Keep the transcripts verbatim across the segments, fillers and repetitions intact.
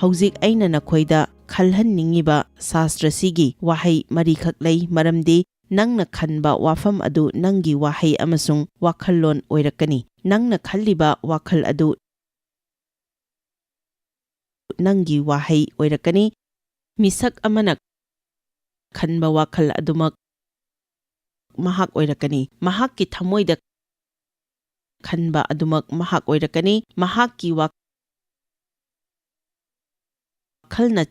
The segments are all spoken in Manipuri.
ꯍꯧꯖꯤꯛ ꯑꯩꯅ ꯅꯈꯣꯏꯗ ꯈꯜꯍꯟꯅꯤꯡꯉꯤꯕ ꯁꯥꯁꯇ꯭ꯔꯁꯤꯒꯤ ꯋꯥꯍꯩ ꯃꯔꯤꯈꯛ ꯂꯩ, ꯃꯔꯝꯗꯤ ꯅꯪꯅ ꯈꯟꯕ ꯋꯥꯐꯝ ꯑꯗꯨ ꯅꯪꯒꯤ ꯋꯥꯍꯩ ꯑꯃꯁꯨꯡ ꯋꯥꯈꯜꯂꯣꯟ ꯑꯣꯏꯔꯛꯀꯅꯤ꯫ ꯅꯪꯅ ꯈꯜꯂꯤꯕ ꯋꯥꯈꯜ ꯑꯗꯨ ꯅꯪꯒꯤ ꯋꯥꯍꯩ ꯑꯣꯏꯔꯛꯀꯅꯤ꯫ ꯃꯤꯁꯛ ꯑꯃꯅ ꯈꯟꯕ ꯋꯥꯈꯜ ꯑꯗꯨꯃꯛ ꯃꯍꯥꯛ ꯑꯣꯏꯔꯛꯀꯅꯤ꯫ ꯃꯍꯥꯛꯀꯤ ꯊꯃꯣꯏꯗ ꯈꯟꯕ ꯑꯗꯨꯃꯛ ꯃꯍꯥꯛ ꯑꯣꯏꯔꯛꯀꯅꯤ꯫ ꯃꯍꯥꯛꯀꯤ ꯋꯥꯈꯜꯅ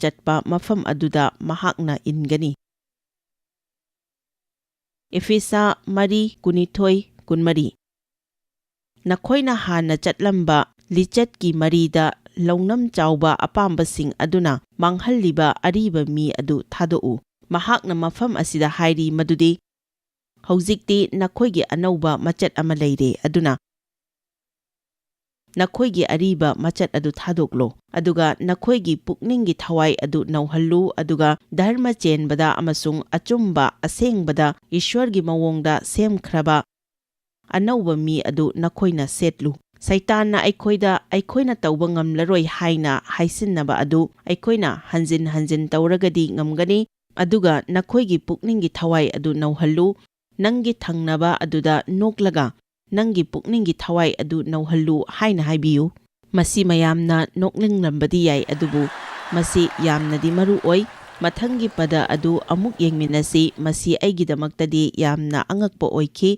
ꯆꯠꯄ ꯃꯐꯝ ꯑꯗꯨꯗ ꯃꯍꯥꯛꯅ ꯏꯟꯒꯅꯤ꯫ ꯏꯐꯤꯁꯥ ꯃꯔꯤ, ꯀꯨꯟꯅꯤꯊꯣꯏ, ꯀꯨꯟꯃꯔꯤ꯫ ꯅꯈꯣꯏꯅ ꯍꯥꯟꯅ ꯆꯠꯂꯝꯕ ꯂꯤꯆꯠꯀꯤ ꯃꯔꯤꯗ ꯂꯧꯅꯝ ꯆꯥꯎꯕ ꯑꯄꯥꯝꯕꯁꯤꯡ ꯑꯗꯨꯅ ꯃꯥꯡꯍꯜꯂꯤꯕ ꯑꯔꯤꯕ ꯃꯤ ꯑꯗꯨ ꯊꯥꯗꯣꯛꯎ꯫ ꯃꯍꯥꯛꯅ ꯃꯐꯝ ꯑꯁꯤꯗ ꯍꯥꯏꯔꯤ ꯃꯗꯨꯗꯤ, "ꯍꯧꯖꯤꯛꯇꯤ ꯅꯈꯣꯏꯒꯤ ꯑꯅꯧꯕ ꯃꯆꯠ ꯑꯃ ꯂꯩꯔꯦ, ꯑꯗꯨꯅ ꯅꯈꯣꯏꯒꯤ ꯑꯔꯤꯕ ꯃꯆꯠ ꯑꯗꯨ ꯊꯥꯗꯣꯛꯂꯣ, ꯑꯗꯨꯒ ꯅꯈꯣꯏꯒꯤ ꯄꯨꯛꯅꯤꯡꯒꯤ ꯊꯋꯥꯏ ꯑꯗꯨ ꯅꯧꯍꯜꯂꯨ, ꯑꯗꯨꯒ ꯙꯔꯃ ꯆꯦꯟꯕꯗ ꯑꯃꯁꯨꯡ ꯑꯆꯨꯝꯕ ꯑꯁꯦꯡꯕꯗ ꯏꯁ꯭ꯋꯔꯒꯤ ꯃꯑꯣꯡꯗ ꯁꯦꯝꯈ꯭ꯔꯕ ꯑꯅꯧꯕ ꯃꯤ ꯑꯗꯨ ꯅꯈꯣꯏꯅ ꯁꯦꯠꯂꯨ"꯫ ꯁꯩꯇꯥꯟꯅ ꯑꯩꯈꯣꯏꯗ ꯑꯩꯈꯣꯏꯅ ꯇꯧꯕ ꯉꯝꯂꯔꯣꯏ ꯍꯥꯏꯅ ꯍꯥꯏꯁꯤꯟꯅꯕ ꯑꯗꯨ ꯑꯩꯈꯣꯏꯅ ꯍꯟꯖꯤꯟ ꯍꯟꯖꯤꯟ ꯇꯧꯔꯒꯗꯤ ꯉꯝꯒꯅꯤ, ꯑꯗꯨꯒ ꯅꯈꯣꯏꯒꯤ ꯄꯨꯛꯅꯤꯡꯒꯤ ꯊꯋꯥꯏ ꯑꯗꯨ ꯅꯧꯍꯜꯂꯨ꯫ ꯅꯪꯒꯤ ꯊꯪꯅꯕ ꯑꯗꯨꯗ ꯅꯣꯛꯂꯒ, "ꯅꯪꯒꯤ ꯄꯨꯛꯅꯤꯡꯒꯤ ꯊꯋꯥꯏ ꯑꯗꯨ ꯅꯧꯍꯜꯂꯨ" ꯍꯥꯏꯅ ꯍꯥꯏꯕꯤꯌꯨ꯫ ꯃꯁꯤ ꯃꯌꯥꯝꯅ ꯅꯣꯛꯅꯤꯡꯂꯝꯕꯗꯤ ꯌꯥꯏ, ꯑꯗꯨꯕꯨ ꯃꯁꯤ ꯌꯥꯝꯅꯗꯤ ꯃꯔꯨ ꯑꯣꯏ꯫ ꯃꯊꯪꯒꯤ ꯄꯗ ꯑꯗꯨ ꯑꯃꯨꯛ ꯌꯦꯡꯃꯤꯟꯅꯁꯤ꯫ ꯃꯁꯤ ꯑꯩꯒꯤꯗꯃꯛꯇꯗꯤ ꯌꯥꯝꯅ ꯑꯉꯛꯄ ꯑꯣꯏꯈꯤ꯫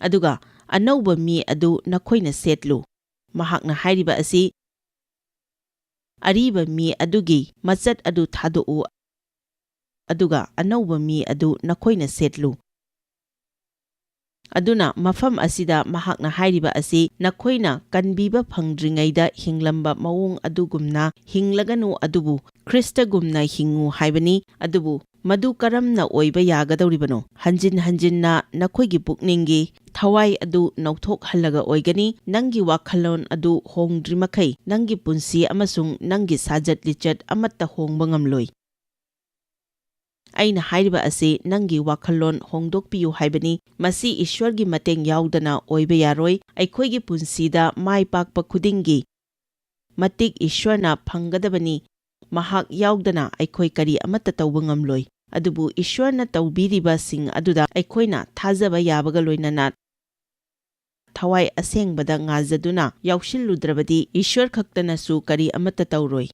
ꯑꯗꯨꯒ, "ꯑꯅꯧꯕ ꯃꯤ ꯑꯗꯨ ꯅꯈꯣꯏꯅ ꯁꯦꯠꯂꯨ"꯫ ꯃꯍꯥꯛꯅ ꯍꯥꯏꯔꯤꯕ ꯑꯁꯤ, "ꯑꯔꯤꯕ ꯃꯤ ꯑꯗꯨꯒꯤ ꯃꯆꯠ ꯑꯗꯨ ꯊꯥꯗꯣꯛꯎ, ꯑꯗꯨꯒ ꯑꯅꯧꯕ ꯃꯤ ꯑꯗꯨ ꯅꯈꯣꯏꯅ ꯁꯦꯠꯂꯨ"꯫ ꯑꯗꯨꯅ, ꯃꯐꯝ ꯑꯁꯤꯗ ꯃꯍꯥꯛꯅ ꯍꯥꯏꯔꯤꯕ ꯑꯁꯤ, ꯅꯈꯣꯏꯅ ꯀꯟꯕꯤꯕ ꯐꯪꯗ꯭ꯔꯤꯉꯩꯗ ꯍꯤꯡꯂꯝꯕ ꯃꯑꯣꯡ ꯑꯗꯨꯒꯨꯝꯅ ꯍꯤꯡꯂꯒꯅꯨ, ꯑꯗꯨꯕꯨ ꯈ꯭ꯔꯤꯁꯇꯒꯨꯝꯅ ꯍꯤꯡꯉꯨ ꯍꯥꯏꯕꯅꯤ꯫ ꯑꯗꯨꯕꯨ ꯃꯗꯨ ꯀꯔꯝꯅ ꯑꯣꯏꯕ ꯌꯥꯒꯗꯧꯔꯤꯕꯅꯣ? ꯍꯟꯖꯤꯟ ꯍꯟꯖꯤꯟꯅ ꯅꯈꯣꯏꯒꯤ ꯄꯨꯛꯅꯤꯡꯒꯤ ꯊꯋꯥꯏ ꯑꯗꯨ ꯅꯧꯊꯣꯛꯍꯜꯂꯒ ꯑꯣꯏꯒꯅꯤ꯫ ꯅꯪꯒꯤ ꯋꯥꯈꯜꯂꯣꯟ ꯑꯗꯨ ꯍꯣꯡꯗ꯭ꯔꯤꯃꯈꯩ, ꯅꯪꯒꯤ ꯄꯨꯟꯁꯤ ꯑꯃꯁꯨꯡ ꯅꯪꯒꯤ ꯁꯥꯖꯠ ꯂꯤꯆꯠ ꯑꯃꯠꯇ ꯍꯣꯡꯕ ꯉꯝꯂꯣꯏ꯫ ꯑꯩꯅ ꯍꯥꯏꯔꯤꯕ ꯑꯁꯤ ꯅꯪꯒꯤ ꯋꯥꯈꯜꯂꯣꯟ ꯍꯣꯡꯗꯣꯛꯄꯤꯌꯨ ꯍꯥꯏꯕꯅꯤ꯫ ꯃꯁꯤ ꯏꯁ꯭ꯋꯔꯒꯤ ꯃꯇꯦꯡ ꯌꯥꯎꯗꯅ ꯑꯣꯏꯕ ꯌꯥꯔꯣꯏ꯫ ꯑꯩꯈꯣꯏꯒꯤ ꯄꯨꯟꯁꯤꯗ ꯃꯥꯏ ꯄꯥꯛꯄ ꯈꯨꯗꯤꯡꯒꯤ ꯃꯇꯤꯛ ꯏꯁ꯭ꯋꯔꯅ ꯐꯪꯒꯗꯕꯅꯤ꯫ ꯃꯍꯥꯛ ꯌꯥꯎꯗꯅ ꯑꯩꯈꯣꯏ ꯀꯔꯤ ꯑꯃꯠꯇ ꯇꯧꯕ ꯉꯝꯂꯣꯏ꯫ ꯑꯗꯨꯕꯨ ꯏꯁ꯭ꯋꯔꯅ ꯇꯧꯕꯤꯔꯤꯕꯁꯤꯡ ꯑꯗꯨꯗ ꯑꯩꯈꯣꯏꯅ ꯊꯥꯖꯕ ꯌꯥꯕꯒ ꯂꯣꯏꯅꯅ ꯊꯋꯥꯏ ꯑꯁꯦꯡꯕꯗ ꯉꯥꯖꯗꯨꯅ ꯌꯥꯎꯁꯤꯜꯂꯨꯗ꯭ꯔꯕꯗꯤ ꯏꯁ꯭ꯋꯔ ꯈꯛꯇꯅꯁꯨ ꯀꯔꯤ ꯑꯃꯠꯇ ꯇꯧꯔꯣꯏ꯫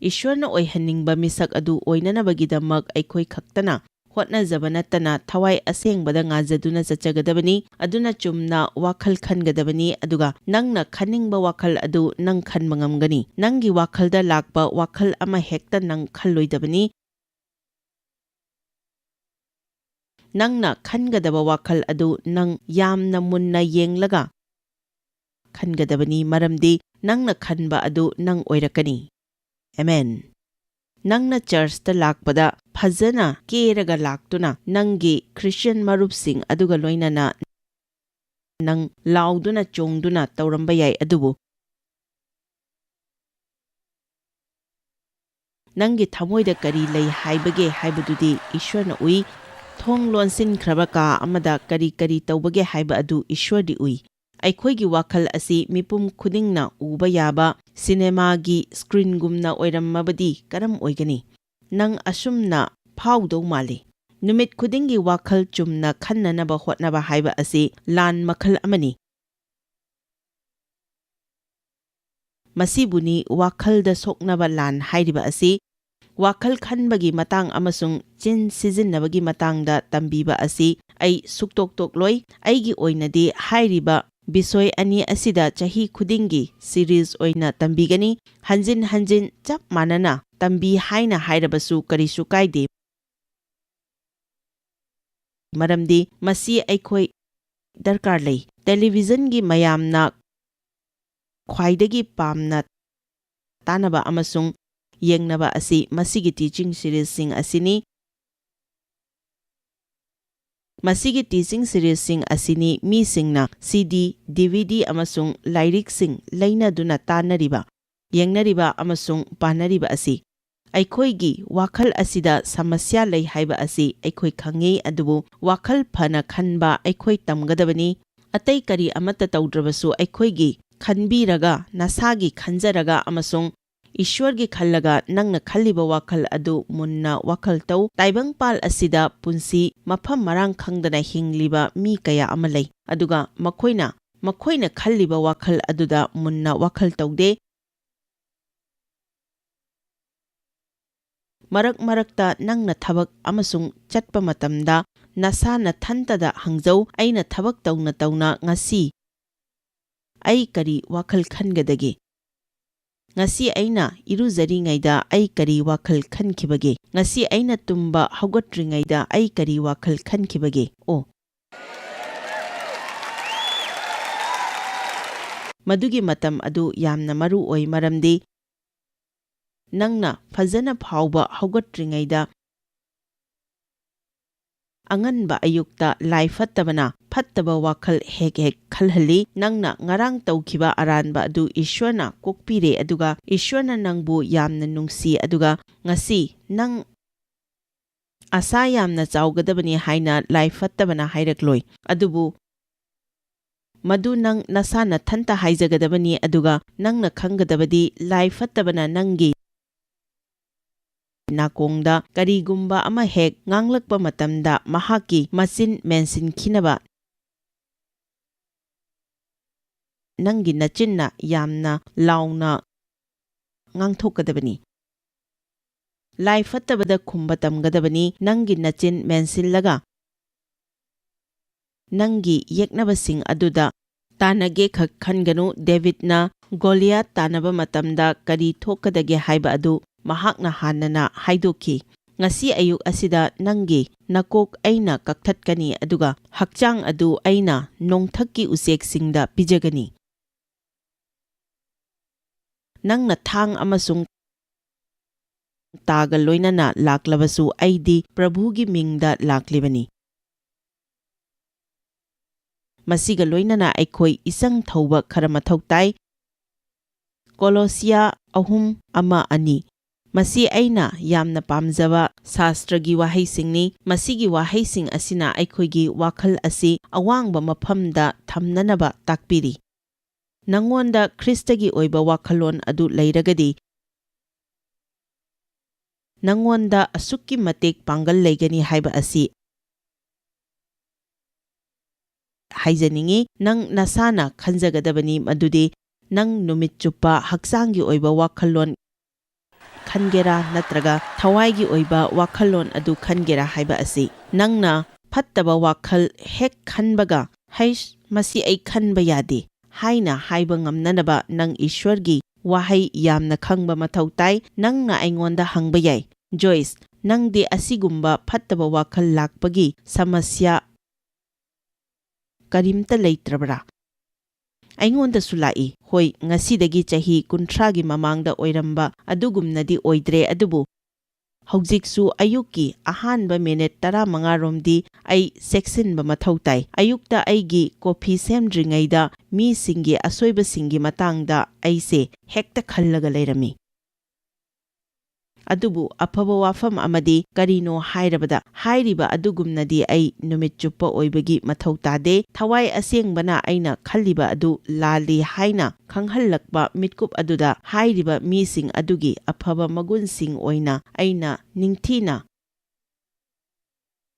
ꯏꯁ꯭ꯋꯔꯅ ꯑꯣꯏꯍꯟꯅꯤꯡꯕ ꯃꯤꯁꯛ ꯑꯗꯨ ꯑꯣꯏꯅꯅꯕꯒꯤꯗꯃꯛ ꯑꯩꯈꯣꯏ ꯈꯛꯇꯅ ꯍꯣꯠꯅꯖꯕ ꯅꯠꯇꯅ ꯊꯋꯥꯏ ꯑꯁꯦꯡꯕꯗ ꯉꯥꯖꯗꯨꯅ ꯆꯠꯆꯒꯗꯕꯅꯤ꯫ ꯑꯗꯨꯅ ꯆꯨꯝꯅ ꯋꯥꯈꯜ ꯈꯟꯒꯗꯕꯅꯤ, ꯑꯗꯨꯒ ꯅꯪꯅ ꯈꯟꯅꯤꯡꯕ ꯋꯥꯈꯜ ꯑꯗꯨ ꯅꯪ ꯈꯟꯕ ꯉꯝꯒꯅꯤ꯫ ꯅꯪꯒꯤ ꯋꯥꯈꯜꯗ ꯂꯥꯛꯄ ꯋꯥꯈꯜ ꯑꯃ ꯍꯦꯛꯇ ꯅꯪ ꯈꯜꯂꯣꯏꯗꯕꯅꯤ꯫ ꯅꯪꯅ ꯈꯟꯒꯗꯕ ꯋꯥꯈꯜ ꯑꯗꯨ ꯅꯪ ꯌꯥꯝꯅ ꯃꯨꯟꯅ ꯌꯦꯡꯂꯒ ꯈꯟꯒꯗꯕꯅꯤ, ꯃꯔꯝꯗꯤ ꯅꯪꯅ ꯈꯟꯕ ꯑꯗꯨ ꯅꯪ ꯑꯣꯏꯔꯛꯀꯅꯤ꯫ ꯑꯦꯃꯦꯟ꯫ ꯅꯪꯅ ꯆꯔꯆꯇ ꯂꯥꯛꯄꯗ ꯐꯖꯅ ꯀꯦꯔꯒ ꯂꯥꯛꯇꯨꯅ ꯅꯪꯒꯤ ꯈ꯭ꯔꯤꯁꯇꯤꯌꯟ ꯃꯔꯨꯞꯁꯤꯡ ꯑꯗꯨꯒ ꯂꯣꯏꯅꯅ ꯅꯪ ꯂꯥꯎꯗꯨꯅ ꯆꯣꯡꯗꯨꯅ ꯇꯧꯔꯝꯕ ꯌꯥꯏ, ꯑꯗꯨꯕꯨ ꯅꯪꯒꯤ ꯊꯃꯣꯏꯗ ꯀꯔꯤ ꯂꯩ ꯍꯥꯏꯕꯒꯦ ꯍꯥꯏꯕꯗꯨꯗꯤ ꯏꯁ꯭ꯋꯔꯅ ꯎꯏ꯫ ꯊꯣꯡ ꯂꯣꯟꯁꯤꯟꯈ꯭ꯔꯕ ꯀꯥ ꯑꯃꯗ ꯀꯔꯤ ꯀꯔꯤ ꯇꯧꯕꯒꯦ ꯍꯥꯏꯕ ꯑꯗꯨ ꯏꯁ꯭ꯋꯔꯗꯤ ꯎꯏ꯫ ꯑꯩꯈꯣꯏꯒꯤ ꯋꯥꯈꯜ ꯑꯁꯤ ꯃꯤꯄꯨꯝ ꯈꯨꯗꯤꯡꯅ ꯎꯕ ꯌꯥꯕ ꯁꯤꯅꯦꯃꯥꯒꯤ ꯁ꯭ꯀ꯭ꯔꯤꯟꯒꯨꯝꯅ ꯑꯣꯏꯔꯝꯃꯕꯗꯤ ꯀꯔꯝ ꯑꯣꯏꯒꯅꯤ? ꯅꯪ ꯑꯁꯨꯝꯅ ꯐꯥꯎꯗꯧ ꯃꯥꯜꯂꯤ꯫ ꯅꯨꯃꯤꯠ ꯈꯨꯗꯤꯡꯒꯤ ꯋꯥꯈꯜ ꯆꯨꯝꯅ ꯈꯟꯅꯅꯕ ꯍꯣꯠꯅꯕ ꯍꯥꯏꯕ ꯑꯁꯤ ꯂꯥꯟ ꯃꯈꯜ ꯑꯃꯅꯤ꯫ ꯃꯁꯤꯕꯨꯅꯤ ꯋꯥꯈꯜꯗ ꯁꯣꯛꯅꯕ ꯂꯥꯟ ꯍꯥꯏꯔꯤꯕ ꯑꯁꯤ꯫ ꯋꯥꯈꯜ ꯈꯟꯕꯒꯤ ꯃꯇꯥꯡ ꯑꯃꯁꯨꯡ ꯆꯤꯟ ꯁꯤꯖꯤꯟꯅꯕꯒꯤ ꯃꯇꯥꯡꯗ ꯇꯝꯕꯤꯕ ꯑꯁꯤ ꯑꯩ ꯁꯨꯛꯇꯣꯛ ꯇꯣꯛꯂꯣꯏ꯫ ꯑꯩꯒꯤ ꯑꯣꯏꯅꯗꯤ ꯍꯥꯏꯔꯤꯕ ꯕꯤꯁꯣꯏ ꯑꯅꯤ ꯑꯁꯤꯗ ꯆꯍꯤ ꯈꯨꯗꯤꯡꯒꯤ ꯁꯤꯔꯤꯖ ꯑꯣꯏꯅ ꯇꯝꯕꯤꯒꯅꯤ꯫ ꯍꯟꯖꯤꯟ ꯍꯟꯖꯤꯟ ꯆꯞ ꯃꯥꯟꯅꯅ ꯇꯝꯕꯤ ꯍꯥꯏꯅ ꯍꯥꯏꯔꯕꯁꯨ ꯀꯔꯤꯁꯨ ꯀꯥꯏꯗꯦ꯫ ꯃꯔꯝꯗꯤ ꯃꯁꯤ ꯑꯩꯈꯣꯏ ꯗꯔꯀꯥꯔ ꯂꯩ꯫ ꯇꯦꯂꯤꯚꯤꯖꯟꯒꯤ ꯃꯌꯥꯝꯅ ꯈ꯭ꯋꯥꯏꯗꯒꯤ ꯄꯥꯝꯅ ꯇꯥꯅꯕ ꯑꯃꯁꯨꯡ ꯌꯦꯡꯅꯕ ꯑꯁꯤ ꯃꯁꯤꯒꯤ ꯇꯤꯆꯤꯡ ꯁꯤꯔꯤꯖꯁꯤꯡ ꯑꯁꯤꯅꯤ꯫ ꯃꯁꯤꯒꯤ ꯇꯤꯆꯤꯡ ꯁꯤꯔꯤꯖꯁꯤꯡ ꯑꯁꯤꯅꯤ ꯃꯤꯁꯤꯡꯅ ꯁꯤ ꯗꯤ, ꯗꯤ ꯚꯤ ꯗꯤ ꯑꯃꯁꯨꯡ ꯂꯥꯏꯔꯤꯛꯁꯤꯡ ꯂꯩꯅꯗꯨꯅ ꯇꯥꯅꯔꯤꯕ, ꯌꯦꯡꯅꯔꯤꯕ ꯑꯃꯁꯨꯡ ꯄꯥꯅꯔꯤꯕ ꯑꯁꯤ꯫ ꯑꯩꯈꯣꯏꯒꯤ ꯋꯥꯈꯜ ꯑꯁꯤꯗ ꯁꯃꯁ꯭ꯌꯥ ꯂꯩ ꯍꯥꯏꯕ ꯑꯁꯤ ꯑꯩꯈꯣꯏ ꯈꯪꯏ, ꯑꯗꯨꯕꯨ ꯋꯥꯈꯜ ꯐꯅ ꯈꯟꯕ ꯑꯩꯈꯣꯏ ꯇꯝꯒꯗꯕꯅꯤ꯫ ꯑꯇꯩ ꯀꯔꯤ ꯑꯃꯠꯇ ꯇꯧꯗ꯭ꯔꯕꯁꯨ ꯑꯩꯈꯣꯏꯒꯤ ꯈꯟꯕꯤꯔꯒ, ꯅꯁꯥꯒꯤ ꯈꯟꯖꯔꯒ ꯑꯃꯁꯨꯡ ꯏꯁ꯭ꯋꯔꯒꯤ ꯈꯜꯂꯒ ꯅꯪꯅ ꯈꯜꯂꯤꯕ ꯋꯥꯈꯜ ꯑꯗꯨ ꯃꯨꯟꯅ ꯋꯥꯈꯜ ꯇꯧ꯫ ꯇꯥꯏꯕꯪꯄꯥꯜ ꯑꯁꯤꯗ ꯄꯨꯟꯁꯤ ꯃꯐꯝ ꯃꯔꯥꯡ ꯈꯪꯗꯅ ꯍꯤꯡꯂꯤꯕ ꯃꯤ ꯀꯌꯥ ꯑꯃ ꯂꯩ, ꯑꯗꯨꯒ ꯃꯈꯣꯏꯅ, ꯃꯈꯣꯏꯅ ꯈꯜꯂꯤꯕ ꯋꯥꯈꯜ ꯑꯗꯨꯗ ꯃꯨꯟꯅ ꯋꯥꯈꯜ ꯇꯧꯗꯦ꯫ ꯃꯔꯛ ꯃꯔꯛꯇ ꯅꯪꯅ ꯊꯕꯛ ꯑꯃꯁꯨꯡ ꯆꯠꯄ ꯃꯇꯝꯗ ꯅꯁꯥ ꯅꯊꯟꯇꯗ ꯍꯪꯖꯧ, "ꯑꯩꯅ ꯊꯕꯛ ꯇꯧꯅ ꯇꯧꯅ ꯉꯁꯤ ꯑꯩ ꯀꯔꯤ ꯋꯥꯈꯜ ꯈꯟꯒꯗꯒꯦ? ꯉꯁꯤ ꯑꯩꯅ ꯏꯔꯨꯖꯔꯤꯉꯩꯗ ꯑꯩ ꯀꯔꯤ ꯋꯥꯈꯜ ꯈꯟꯈꯤꯕꯒꯦ? ꯉꯁꯤ ꯑꯩꯅ ꯇꯨꯝꯕ ꯍꯧꯒꯠꯇ꯭ꯔꯤꯉꯩꯗ ꯑꯩ ꯀꯔꯤ ꯋꯥꯈꯜ ꯈꯟꯈꯤꯕꯒꯦ?" ꯑꯣ, ꯃꯗꯨꯒꯤ ꯃꯇꯝ ꯑꯗꯨ ꯌꯥꯝꯅ ꯃꯔꯨ ꯑꯣꯏ, ꯃꯔꯝꯗꯤ ꯅꯪꯅ ꯐꯖꯅ ꯐꯥꯎꯕ ꯍꯧꯒꯠꯇ꯭ꯔꯤꯉꯩꯗ, ꯑꯉꯟꯕ ꯑꯌꯨꯛꯇ ꯂꯥꯏ ꯐꯠꯇꯕꯅ ꯐꯠꯇꯕ ꯋꯥꯈꯜ ꯍꯦꯛ ꯍꯦꯛ ꯈꯜꯍꯜꯂꯤ꯫ ꯅꯪꯅ ꯉꯔꯥꯡ ꯇꯧꯈꯤꯕ ꯑꯔꯥꯟꯕ ꯑꯗꯨ ꯏꯁ꯭ꯋꯔꯅ ꯀꯣꯛꯄꯤꯔꯦ, ꯑꯗꯨꯒ ꯏꯁ꯭ꯋꯔꯅ ꯅꯪꯕꯨ ꯌꯥꯝꯅ ꯅꯨꯡꯁꯤ, ꯑꯗꯨꯒ ꯉꯁꯤ ꯅꯪ ꯑꯁꯥ ꯌꯥꯝꯅ ꯆꯥꯎꯒꯗꯕꯅꯤ ꯍꯥꯏꯅ ꯂꯥꯏ ꯐꯠꯇꯕꯅ ꯍꯥꯏꯔꯛꯂꯣꯏ꯫ ꯑꯗꯨꯕꯨ ꯃꯗꯨ ꯅꯪ ꯅꯁꯥ ꯅꯊꯟꯇ ꯍꯥꯏꯖꯒꯗꯕꯅꯤ, ꯑꯗꯨꯒ ꯅꯪꯅ ꯈꯪꯒꯗꯕꯗꯤ ꯂꯥꯏ ꯐꯠꯇꯕꯅ ꯅꯪꯒꯤ ꯅꯥꯀꯣꯡꯗ ꯀꯔꯤꯒꯨꯝꯕ ꯑꯃ ꯍꯦꯛ ꯉꯥꯡꯂꯛꯄ ꯃꯇꯝꯗ ꯃꯍꯥꯛꯀꯤ ꯃꯆꯤꯟ ꯃꯦꯟꯁꯤꯟꯈꯤꯅꯕ ꯅꯪꯒꯤ ꯅꯆꯤꯟꯅ ꯌꯥꯝꯅ ꯂꯥꯎꯅ ꯉꯥꯡꯊꯣꯛꯀꯗꯕꯅꯤ꯫ ꯂꯥꯏ ꯐꯠꯇꯕꯗ ꯈꯨꯝꯕ ꯇꯝꯒꯗꯕꯅꯤ꯫ ꯅꯪꯒꯤ ꯅꯆꯤꯟ ꯃꯦꯟꯁꯤꯜꯂꯒ ꯅꯪꯒꯤ ꯌꯦꯛꯅꯕꯁꯤꯡ ꯑꯗꯨꯗ ꯇꯥꯟꯅꯒꯦ ꯈꯛ ꯈꯟꯒꯅꯨ꯫ ꯗꯦꯕꯤꯗꯅ ꯒꯣꯂꯤꯌꯥꯠ ꯇꯥꯟꯅꯕ ꯃꯇꯝꯗ ꯀꯔꯤ ꯊꯣꯛꯀꯗꯒꯦ ꯍꯥꯏꯕ ꯑꯗꯨ ꯃꯍꯥꯛꯅ ꯍꯥꯟꯅꯅ ꯍꯥꯏꯗꯣꯛꯈꯤ, "ꯉꯁꯤ ꯑꯌꯨꯛ ꯑꯁꯤꯗ ꯅꯪꯒꯤ ꯅꯀꯣꯛ ꯑꯩꯅ ꯀꯛꯊꯠꯀꯅꯤ, ꯑꯗꯨꯒ ꯍꯛꯆꯥꯡ ꯑꯗꯨ ꯑꯩꯅ ꯅꯣꯡꯊꯛꯀꯤ ꯎꯆꯦꯛꯁꯤꯡꯗ ꯄꯤꯖꯒꯅꯤ꯫ ꯅꯪꯅ ꯊꯥꯡ ꯑꯃꯁꯨꯡ ꯇꯥꯒ ꯂꯣꯏꯅꯅ ꯂꯥꯛꯂꯕꯁꯨ, ꯑꯩꯗꯤ ꯄ꯭ꯔꯚꯨꯒꯤ ꯃꯤꯡꯗ ꯂꯥꯛꯂꯤꯕꯅꯤ꯫" ꯃꯁꯤꯒ ꯂꯣꯏꯅꯅ ꯑꯩꯈꯣꯏ ꯏꯆꯪ ꯊꯧꯕ ꯈꯔ ꯃꯊꯧ ꯇꯥꯏ꯫ ꯀꯣꯂꯣꯁꯤꯌꯥ ꯑꯍꯨꯝ, ꯑꯃ, ꯑꯅꯤ꯫ ꯃꯁꯤ ꯑꯩꯅ ꯌꯥꯝꯅ ꯄꯥꯝꯖꯕ ꯁꯥꯁꯇ꯭ꯔꯒꯤ ꯋꯥꯍꯩꯁꯤꯡꯅꯤ꯫ ꯃꯁꯤꯒꯤ ꯋꯥꯍꯩꯁꯤꯡ ꯑꯁꯤꯅ ꯑꯩꯈꯣꯏꯒꯤ ꯋꯥꯈꯜ ꯑꯁꯤ ꯑꯋꯥꯡꯕ ꯃꯐꯝꯗ ꯊꯝꯅꯅꯕ ꯇꯥꯛꯄꯤꯔꯤ꯫ ꯅꯉꯣꯟꯗ ꯈ꯭ꯔꯤꯁꯇꯒꯤ ꯑꯣꯏꯕ ꯋꯥꯈꯜꯂꯣꯟ ꯑꯗꯨ ꯂꯩꯔꯒꯗꯤ, ꯅꯉꯣꯟꯗ ꯑꯁꯨꯛꯀꯤ ꯃꯇꯤꯛ ꯄꯥꯡꯒꯜ ꯂꯩꯒꯅꯤ ꯍꯥꯏꯕ ꯑꯁꯤ ꯍꯥꯏꯖꯅꯤꯡꯏ꯫ ꯅꯪ ꯅꯁꯥꯅ ꯈꯟꯖꯒꯗꯕꯅꯤ ꯃꯗꯨꯗꯤ ꯅꯪ ꯅꯨꯃꯤꯠ ꯆꯨꯞꯄ ꯍꯛꯆꯥꯡꯒꯤ ꯑꯣꯏꯕ ꯋꯥꯈꯜꯂꯣꯟ ꯈꯟꯒꯦꯔꯥ ꯅꯠꯇ꯭ꯔꯒ ꯊꯋꯥꯏꯒꯤ ꯑꯣꯏꯕ ꯋꯥꯈꯜꯂꯣꯟ ꯑꯗꯨ ꯈꯟꯒꯦꯔꯥ ꯍꯥꯏꯕ ꯑꯁꯤ꯫ ꯅꯪꯅ ꯐꯠꯇꯕ ꯋꯥꯈꯜ ꯍꯦꯛ ꯈꯟꯕꯒ, "ꯍꯩꯁ, ꯃꯁꯤ ꯑꯩ ꯈꯟꯕ ꯌꯥꯗꯦ" ꯍꯥꯏꯅ ꯍꯥꯏꯕ ꯉꯝꯅꯅꯕ ꯅꯪ ꯏꯁ꯭ꯋꯔꯒꯤ ꯋꯥꯍꯩ ꯌꯥꯝꯅ ꯈꯪꯕ ꯃꯊꯧ ꯇꯥꯏ꯫ ꯅꯪꯅ ꯑꯩꯉꯣꯟꯗ ꯍꯪꯕ ꯌꯥꯏ, "ꯖꯣꯏꯁ, ꯅꯪꯗꯤ ꯑꯁꯤꯒꯨꯝꯕ ꯐꯠꯇꯕ ꯋꯥꯈꯜ ꯂꯥꯛꯄꯒꯤ ꯁꯃꯁ꯭ꯌꯥ ꯀꯔꯤꯝꯇ ꯂꯩꯇ꯭ꯔꯕ꯭ꯔꯥ?" ꯑꯩꯉꯣꯟꯗꯁꯨ ꯂꯥꯛꯏ꯫ ꯍꯣꯏ, ꯉꯁꯤꯗꯒꯤ ꯆꯍꯤ ꯀꯨꯟꯊ꯭ꯔꯥꯒꯤ ꯃꯃꯥꯡꯗ ꯑꯣꯏꯔꯝꯕ ꯑꯗꯨꯒꯨꯝꯅꯗꯤ ꯑꯣꯏꯗ꯭ꯔꯦ, ꯑꯗꯨꯕꯨ ꯍꯧꯖꯤꯛꯁꯨ ꯑꯌꯨꯛꯀꯤ ꯑꯍꯥꯟꯕ ꯃꯤꯅꯤꯠ ꯇꯔꯥꯃꯉꯥ ꯔꯣꯝꯗꯤ ꯑꯩ ꯆꯦꯛꯁꯤꯟꯕ ꯃꯊꯧ ꯇꯥꯏ꯫ ꯑꯌꯨꯛꯇ ꯑꯩꯒꯤ ꯀꯣꯐꯤ ꯁꯦꯝꯗ꯭ꯔꯤꯉꯩꯗ ꯃꯤꯁꯤꯡꯒꯤ ꯑꯁꯣꯏꯕꯁꯤꯡꯒꯤ ꯃꯇꯥꯡꯗ ꯑꯩꯁꯦ ꯍꯦꯛꯇ ꯈꯜꯂꯒ ꯂꯩꯔꯝꯃꯤ꯫ ꯑꯗꯨꯕꯨ ꯑꯐꯕ ꯋꯥꯐꯝ ꯑꯃꯗꯤ ꯀꯔꯤꯅꯣ ꯍꯥꯏꯔꯕꯗ, ꯍꯥꯏꯔꯤꯕ ꯑꯗꯨꯒꯨꯝꯅꯗꯤ ꯑꯩ ꯅꯨꯃꯤꯠ ꯆꯨꯞꯄ ꯑꯣꯏꯕꯒꯤ ꯃꯊꯧ ꯇꯥꯗꯦ꯫ ꯊꯋꯥꯏ ꯑꯁꯦꯡꯕꯅ ꯑꯩꯅ ꯈꯜꯂꯤꯕ ꯑꯗꯨ ꯂꯥꯜꯂꯤ ꯍꯥꯏꯅ ꯈꯪꯍꯜꯂꯛꯄ ꯃꯤꯠꯀꯨꯞ ꯑꯗꯨꯗ ꯍꯥꯏꯔꯤꯕ ꯃꯤꯁꯤꯡ ꯑꯗꯨꯒꯤ ꯑꯐꯕ ꯃꯒꯨꯟꯁꯤꯡ ꯑꯣꯏꯅ ꯑꯩꯅ ꯅꯤꯡꯊꯤꯅ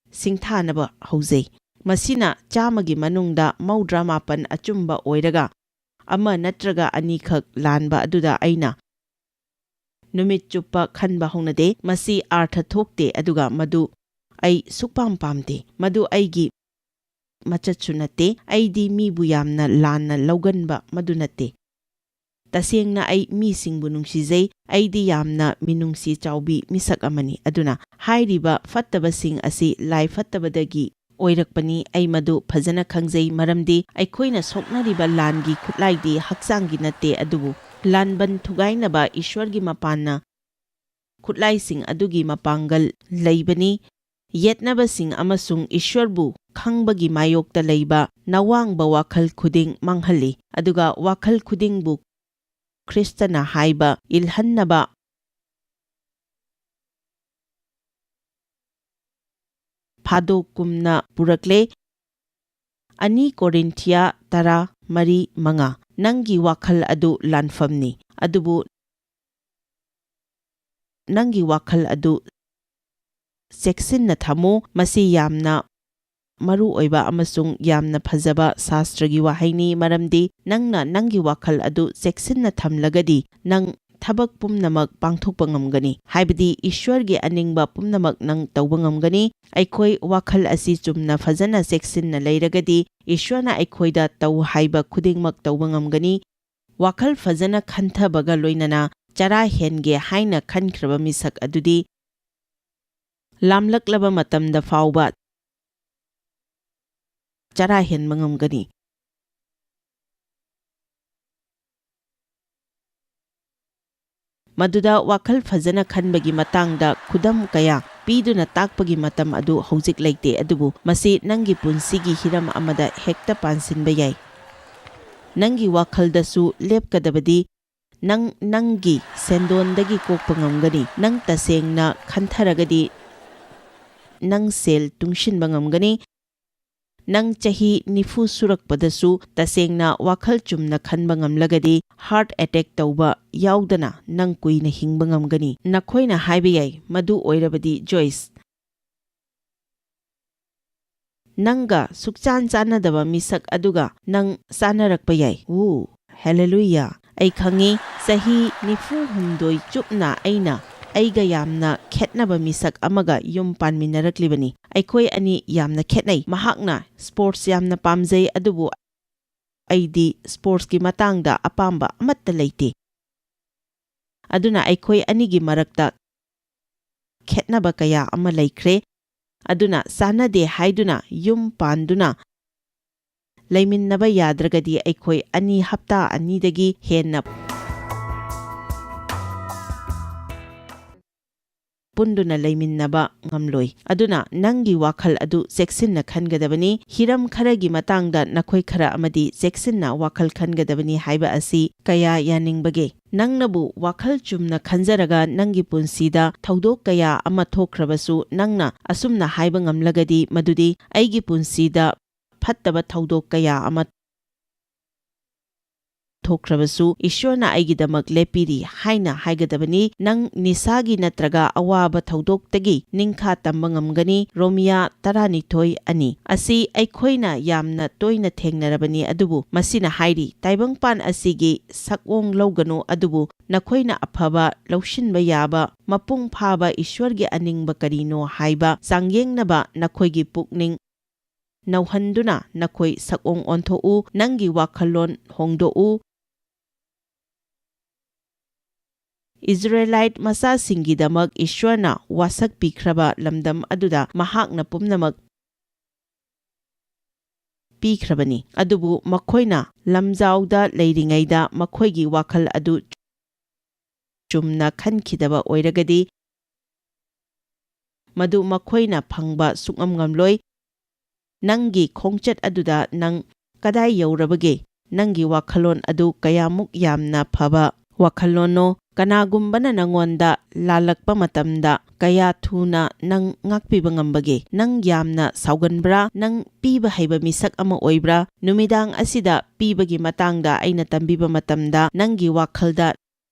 ꯁꯤꯡꯊꯥꯅꯕ ꯍꯧꯖꯩ꯫ ꯃꯁꯤꯅ ꯆꯥꯝꯃꯒꯤ ꯃꯅꯨꯡꯗ ꯃꯧꯗ꯭ꯔꯥ ꯃꯥꯄꯟ ꯑꯆꯨꯝꯕ ꯑꯣꯏꯔꯒ, ꯑꯃ ꯅꯠꯇ꯭ꯔꯒ ꯑꯅꯤꯈꯛ ꯂꯥꯟꯕ ꯑꯗꯨꯗ ꯑꯩꯅ ꯅꯨꯃꯤꯠ ꯆꯨꯞꯄ ꯈꯟꯕ ꯍꯧꯅꯗꯦ꯫ ꯃꯁꯤ ꯑꯥꯔꯊ ꯊꯣꯛꯇꯦ, ꯑꯗꯨꯒ ꯃꯗꯨ ꯑꯩ ꯁꯨꯛꯄꯥꯝ ꯄꯥꯝꯗꯦ꯫ ꯃꯗꯨ ꯑꯩꯒꯤ ꯃꯆꯠꯁꯨ ꯅꯠꯇꯦ꯫ ꯑꯩꯗꯤ ꯃꯤꯕꯨ ꯌꯥꯝꯅ ꯂꯥꯟꯅ ꯂꯧꯒꯟꯕ ꯃꯗꯨ ꯅꯠꯇꯦ꯫ ꯇꯁꯦꯡꯅ ꯑꯩ ꯃꯤꯁꯤꯡꯕꯨ ꯅꯨꯡꯁꯤꯖꯩ꯫ ꯑꯩꯗꯤ ꯌꯥꯝꯅ ꯃꯤꯅꯨꯡꯁꯤ ꯆꯥꯎꯕꯤ ꯃꯤꯁꯛ ꯑꯃꯅꯤ꯫ ꯑꯗꯨꯅ ꯍꯥꯏꯔꯤꯕ ꯐꯠꯇꯕꯁꯤꯡ ꯑꯁꯤ ꯂꯥꯏ ꯐꯠꯇꯕꯗꯒꯤ ꯑꯣꯏꯔꯛꯄꯅꯤ꯫ ꯑꯩ ꯃꯗꯨ ꯐꯖꯅ ꯈꯪꯖꯩ, ꯃꯔꯝꯗꯤ ꯑꯩꯈꯣꯏꯅ ꯁꯣꯛꯅꯔꯤꯕ ꯂꯥꯟꯒꯤ ꯈꯨꯠꯂꯥꯏꯗꯤ ꯍꯛꯆꯥꯡꯒꯤ ꯅꯠꯇꯦ, ꯑꯗꯨꯕꯨ ꯂꯥꯟꯕꯟ ꯊꯨꯒꯥꯏꯅꯕ ꯏꯁ꯭ꯋꯔꯒꯤ ꯃꯄꯥꯟꯅ ꯈꯨꯠꯂꯥꯏꯁꯤꯡ ꯑꯗꯨꯒꯤ ꯃꯄꯥꯡꯒꯜ ꯂꯩꯕꯅꯤ꯫ ꯌꯦꯠꯅꯕꯁꯤꯡ ꯑꯃꯁꯨꯡ ꯏꯁ꯭ꯋꯔꯕꯨ ꯈꯪꯕꯒꯤ ꯃꯥꯌꯣꯛꯇ ꯂꯩꯕ ꯅꯋꯥꯡꯕ ꯋꯥꯈꯜ ꯈꯨꯗꯤꯡ ꯃꯥꯡꯍꯜꯂꯤ, ꯑꯗꯨꯒ ꯋꯥꯈꯜ ꯈꯨꯗꯤꯡꯕꯨ ꯈ꯭ꯔꯤꯁꯇꯅ ꯍꯥꯏꯕ ꯏꯜꯍꯟꯅꯕ ꯍꯥꯗꯣꯛꯀꯨꯝꯅ ꯄꯨꯔꯛꯂꯦ꯫ ꯑꯅꯤ ꯀꯣꯔꯤꯟꯊꯤꯌꯥ ꯇꯔꯥ ꯃꯔꯤ ꯃꯉꯥ꯫ ꯅꯪꯒꯤ ꯋꯥꯈꯜ ꯑꯗꯨ ꯂꯥꯟꯐꯝꯅꯤ, ꯑꯗꯨꯕꯨ ꯅꯪꯒꯤ ꯋꯥꯈꯜ ꯑꯗꯨ ꯆꯦꯛꯁꯤꯟꯅ ꯊꯝꯃꯨ꯫ ꯃꯁꯤ ꯌꯥꯝꯅ ꯃꯔꯨ ꯑꯣꯏꯕ ꯑꯃꯁꯨꯡ ꯌꯥꯝꯅ ꯐꯖꯕ ꯁꯥꯁꯇ꯭ꯔꯒꯤ ꯋꯥꯍꯩꯅꯤ, ꯃꯔꯝꯗꯤ ꯅꯪꯅ ꯅꯪꯒꯤ ꯋꯥꯈꯜ ꯑꯗꯨ ꯆꯦꯛꯁꯤꯟꯅ ꯊꯝꯂꯒꯗꯤ ꯅꯪ ꯊꯕꯛ ꯄꯨꯝꯅꯃꯛ ꯄꯥꯡꯊꯣꯛꯄ ꯉꯝꯒꯅꯤ, ꯍꯥꯏꯕꯗꯤ ꯏꯁ꯭ꯋꯔꯒꯤ ꯑꯅꯤꯡꯕ ꯄꯨꯝꯅꯃꯛ ꯅꯪ ꯇꯧꯕ ꯉꯝꯒꯅꯤ꯫ ꯑꯩꯈꯣꯏ ꯋꯥꯈꯜ ꯑꯁꯤ ꯆꯨꯝꯅ ꯐꯖꯅ ꯆꯦꯛꯁꯤꯟꯅ ꯂꯩꯔꯒꯗꯤ, ꯏꯁ꯭ꯋꯔꯅ ꯑꯩꯈꯣꯏꯗ ꯇꯧ ꯍꯥꯏꯕ ꯈꯨꯗꯤꯡꯃꯛ ꯇꯧꯕ ꯉꯝꯒꯅꯤ꯫ ꯋꯥꯈꯜ ꯐꯖꯅ ꯈꯟꯊꯕꯒ ꯂꯣꯏꯅꯅ ꯆꯔꯥ ꯍꯦꯟꯒꯦ ꯍꯥꯏꯅ ꯈꯟꯈ꯭ꯔꯕ ꯃꯤꯁꯛ ꯑꯗꯨꯗꯤ ꯂꯥꯝꯂꯛꯂꯕ ꯃꯇꯝꯗ ꯐꯥꯎꯕ ꯆꯔꯥ ꯍꯦꯟꯕ ꯉꯝꯒꯅꯤ꯫ ꯃꯗꯨꯗ ꯋꯥꯈꯜ ꯐꯖꯅ ꯈꯟꯕꯒꯤ ꯃꯇꯥꯡꯗ ꯈꯨꯗꯝ ꯀꯌꯥ ꯄꯤꯗꯨꯅ ꯇꯥꯛꯄꯒꯤ ꯃꯇꯝ ꯑꯗꯨ ꯍꯧꯖꯤꯛ ꯂꯩꯇꯦ, ꯑꯗꯨꯕꯨ ꯃꯁꯤ ꯅꯪꯒꯤ ꯄꯨꯟꯁꯤꯒꯤ ꯍꯤꯔꯝ ꯑꯃꯗ ꯍꯦꯛꯇ ꯄꯥꯟꯁꯤꯟꯕ ꯌꯥꯏ꯫ ꯅꯪꯒꯤ ꯋꯥꯈꯜꯗꯁꯨ ꯂꯦꯞꯀꯗꯕꯗꯤ ꯅꯪ ꯅꯪꯒꯤ ꯁꯦꯟꯗꯣꯟꯗꯒꯤ ꯀꯣꯛꯄ ꯉꯝꯒꯅꯤ꯫ ꯅꯪ ꯇꯁꯦꯡꯅ ꯈꯟꯊꯔꯒꯗꯤ ꯅꯪ ꯁꯦꯜ ꯇꯨꯡꯁꯤꯟꯕ ꯉꯝꯒꯅꯤ꯫ ꯅꯪ ꯆꯍꯤ ꯅꯤꯐꯨ ꯁꯨꯔꯛꯄꯗꯁꯨ ꯇꯁꯦꯡꯅ ꯋꯥꯈꯜ ꯆꯨꯝꯅ ꯈꯟꯕ ꯉꯝꯂꯒꯗꯤ heart attack ꯇꯧꯕ ꯌꯥꯎꯗꯅ ꯅꯪ ꯀꯨꯏꯅ ꯍꯤꯡꯕ ꯉꯝꯒꯅꯤ꯫ ꯅꯈꯣꯏꯅ ꯍꯥꯏꯕ ꯌꯥꯏ, "ꯃꯗꯨ ꯑꯣꯏꯔꯕꯗꯤ ꯖꯣꯏꯁ, ꯅꯪꯒ ꯁꯨꯛꯆꯥꯟ ꯆꯥꯟꯅꯗꯕ ꯃꯤꯁꯛ ꯑꯗꯨꯒ ꯅꯪ ꯆꯥꯟꯅꯔꯛꯄ ꯌꯥꯏ꯫" ꯎ, ꯍꯦꯂꯦꯂꯨꯌꯥ! ꯑꯩ ꯈꯪꯉꯤ, ꯆꯍꯤ ꯅꯤꯐꯨ ꯍꯨꯝꯗꯣꯏ ꯆꯨꯞꯅ ꯑꯩꯅ ꯑꯩꯒ ꯌꯥꯝꯅ ꯈꯦꯠꯅꯕ ꯃꯤꯁꯛ ꯑꯃꯒ ꯌꯨꯝ ꯄꯥꯟꯃꯤꯟꯅꯔꯛꯂꯤꯕꯅꯤ꯫ ꯑꯩꯈꯣꯏ ꯑꯅꯤ ꯌꯥꯝꯅ ꯈꯦꯠꯅꯩ꯫ ꯃꯍꯥꯛꯅ ꯁ꯭ꯄꯣꯔꯠꯁ ꯌꯥꯝꯅ ꯄꯥꯝꯖꯩ, ꯑꯗꯨꯕꯨ ꯑꯩꯗꯤ ꯁ꯭ꯄꯣꯔꯠꯁꯀꯤ ꯃꯇꯥꯡꯗ ꯑꯄꯥꯝꯕ ꯑꯃꯠꯇ ꯂꯩꯇꯦ꯫ ꯑꯗꯨꯅ ꯑꯩꯈꯣꯏ ꯑꯅꯤꯒꯤ ꯃꯔꯛꯇ ꯈꯦꯠꯅꯕ ꯀꯌꯥ ꯑꯃ ꯂꯩꯈ꯭ꯔꯦ꯫ ꯑꯗꯨꯅ ꯆꯥꯟꯅꯗꯦ ꯍꯥꯏꯗꯨꯅ ꯌꯨꯝ ꯄꯥꯟꯗꯨꯅ ꯂꯩꯃꯤꯟꯅꯕ ꯌꯥꯗ꯭ꯔꯒꯗꯤ ꯑꯩꯈꯣꯏ ꯑꯅꯤ ꯍꯞꯇꯥ ꯑꯅꯤꯗꯒꯤ ꯍꯦꯟꯅ ꯄꯨꯟꯗꯨꯅ ꯂꯩꯃꯤꯟꯅꯕ ꯉꯝꯂꯣꯏ꯫ ꯑꯗꯨꯅ ꯅꯪꯒꯤ ꯋꯥꯈꯜ ꯑꯗꯨ ꯆꯦꯛꯁꯤꯟꯅ ꯈꯟꯒꯗꯕꯅꯤ꯫ ꯍꯤꯔꯝ ꯈꯔꯒꯤ ꯃꯇꯥꯡꯗ ꯅꯈꯣꯏ ꯈꯔ ꯑꯃꯗꯤ ꯆꯦꯛꯁꯤꯟꯅ ꯋꯥꯈꯜ ꯈꯟꯒꯗꯕꯅꯤ ꯍꯥꯏꯕ ꯑꯁꯤ ꯀꯌꯥ ꯌꯥꯅꯤꯡꯕꯒꯦ? ꯅꯪꯅꯕꯨ ꯋꯥꯈꯜ ꯆꯨꯝꯅ ꯈꯟꯖꯔꯒ ꯅꯪꯒꯤ ꯄꯨꯟꯁꯤꯗ ꯊꯧꯗꯣꯛ ꯀꯌꯥ ꯑꯃ ꯊꯣꯛꯈ꯭ꯔꯕꯁꯨ, ꯅꯪꯅ ꯑꯁꯨꯝꯅ ꯍꯥꯏꯕ ꯉꯝꯂꯒꯗꯤ ꯃꯗꯨꯗꯤ, "ꯑꯩꯒꯤ ꯄꯨꯟꯁꯤꯗ ꯐꯠꯇꯕ ꯊꯧꯗꯣꯛ ꯀꯌꯥ ꯑꯃ ꯊꯣꯛꯈ꯭ꯔꯕꯁꯨ, ꯏꯁ꯭ꯋꯔꯅ ꯑꯩꯒꯤꯗꯃꯛ ꯂꯦꯞꯄꯤꯔꯤ" ꯍꯥꯏꯅ ꯍꯥꯏꯒꯗꯕꯅꯤ꯫ ꯅꯪ ꯅꯤꯁꯥꯒꯤ ꯅꯠꯇ꯭ꯔꯒ ꯑꯋꯥꯕ ꯊꯧꯗꯣꯛꯇꯒꯤ ꯅꯤꯡꯈꯥ ꯇꯝꯕ ꯉꯝꯒꯅꯤ꯫ ꯔꯣꯃꯤꯌꯥ ꯇꯔꯥꯅꯤꯊꯣꯏ ꯑꯅꯤ꯫ ꯑꯁꯤ ꯑꯩꯈꯣꯏꯅ ꯌꯥꯝꯅ ꯇꯣꯏꯅ ꯊꯦꯡꯅꯔꯕꯅꯤ, ꯑꯗꯨꯕꯨ ꯃꯁꯤꯅ ꯍꯥꯏꯔꯤ, ꯇꯥꯏꯕꯪꯄꯥꯟ ꯑꯁꯤꯒꯤ ꯁꯛꯑꯣꯡ ꯂꯧꯒꯅꯨ, ꯑꯗꯨꯕꯨ ꯅꯈꯣꯏꯅ ꯑꯐꯕ, ꯂꯧꯁꯤꯟꯕ ꯌꯥꯕ, ꯃꯄꯨꯡ ꯐꯥꯕ ꯏꯁ꯭ꯋꯔꯒꯤ ꯑꯅꯤꯡꯕ ꯀꯔꯤꯅꯣ ꯍꯥꯏꯕ ꯆꯥꯡꯌꯦꯡꯅꯕ ꯅꯈꯣꯏꯒꯤ ꯄꯨꯛꯅꯤꯡ ꯅꯧꯍꯟꯗꯨꯅ ꯅꯈꯣꯏ ꯁꯛꯑꯣꯡ ꯑꯣꯟꯊꯣꯛꯎ, ꯅꯪꯒꯤ ꯋꯥꯈꯜꯂꯣꯟ ꯍꯣꯡꯗꯣꯛꯎ꯫ ꯏꯖꯔꯦꯂꯥꯏꯠ ꯃꯆꯥꯁꯤꯡꯒꯤꯗꯃꯛ ꯏꯁ꯭ꯋꯔꯅ ꯋꯥꯁꯛ ꯄꯤꯈ꯭ꯔꯕ ꯂꯝꯗꯝ ꯑꯗꯨꯗ ꯃꯍꯥꯛꯅ ꯄꯨꯝꯅꯃꯛ ꯄꯤꯈ꯭ꯔꯕꯅꯤ, ꯑꯗꯨꯕꯨ ꯃꯈꯣꯏꯅ ꯂꯝꯖꯥꯎꯗ ꯂꯩꯔꯤꯉꯩꯗ ꯃꯈꯣꯏꯒꯤ ꯋꯥꯈꯜ ꯑꯗꯨ ꯆꯨꯝꯅ ꯈꯟꯈꯤꯗꯕ ꯑꯣꯏꯔꯒꯗꯤ, ꯃꯗꯨ ꯃꯈꯣꯏꯅ ꯐꯪꯕ ꯁꯨꯛꯉꯝ ꯉꯝꯂꯣꯏ꯫ ꯅꯪꯒꯤ ꯈꯣꯡꯆꯠ ꯑꯗꯨꯗ ꯅꯪ ꯀꯗꯥꯏ ꯌꯧꯔꯕꯒꯦ? ꯅꯪꯒꯤ ꯋꯥꯈꯜꯂꯣꯟ ꯑꯗꯨ ꯀꯌꯥꯃꯨꯛ ꯌꯥꯝꯅ ꯐꯕ ꯋꯥꯈꯜꯂꯣꯟꯅꯣ? ꯀꯅꯥꯒꯨꯝꯕꯅ ꯅꯉꯣꯟꯗ ꯂꯥꯜꯂꯛꯄ ꯃꯇꯝꯗ ꯀꯌꯥ ꯊꯨꯅ ꯅꯪ ꯉꯥꯛꯄꯤꯕ ꯉꯝꯕꯒꯦ? ꯅꯪ ꯌꯥꯝꯅ ꯁꯥꯎꯒꯟꯕ꯭ꯔꯥ? ꯅꯪ ꯄꯤꯕ ꯍꯩꯕ ꯃꯤꯁꯛ ꯑꯃ ꯑꯣꯏꯕ꯭ꯔꯥ? ꯅꯨꯃꯤꯗꯥꯡ ꯑꯁꯤꯗ ꯄꯤꯕꯒꯤ ꯃꯇꯥꯡꯗ ꯑꯩꯅ ꯇꯝꯕꯤꯕ ꯃꯇꯝꯗ ꯅꯪꯒꯤ ꯋꯥꯈꯜꯗ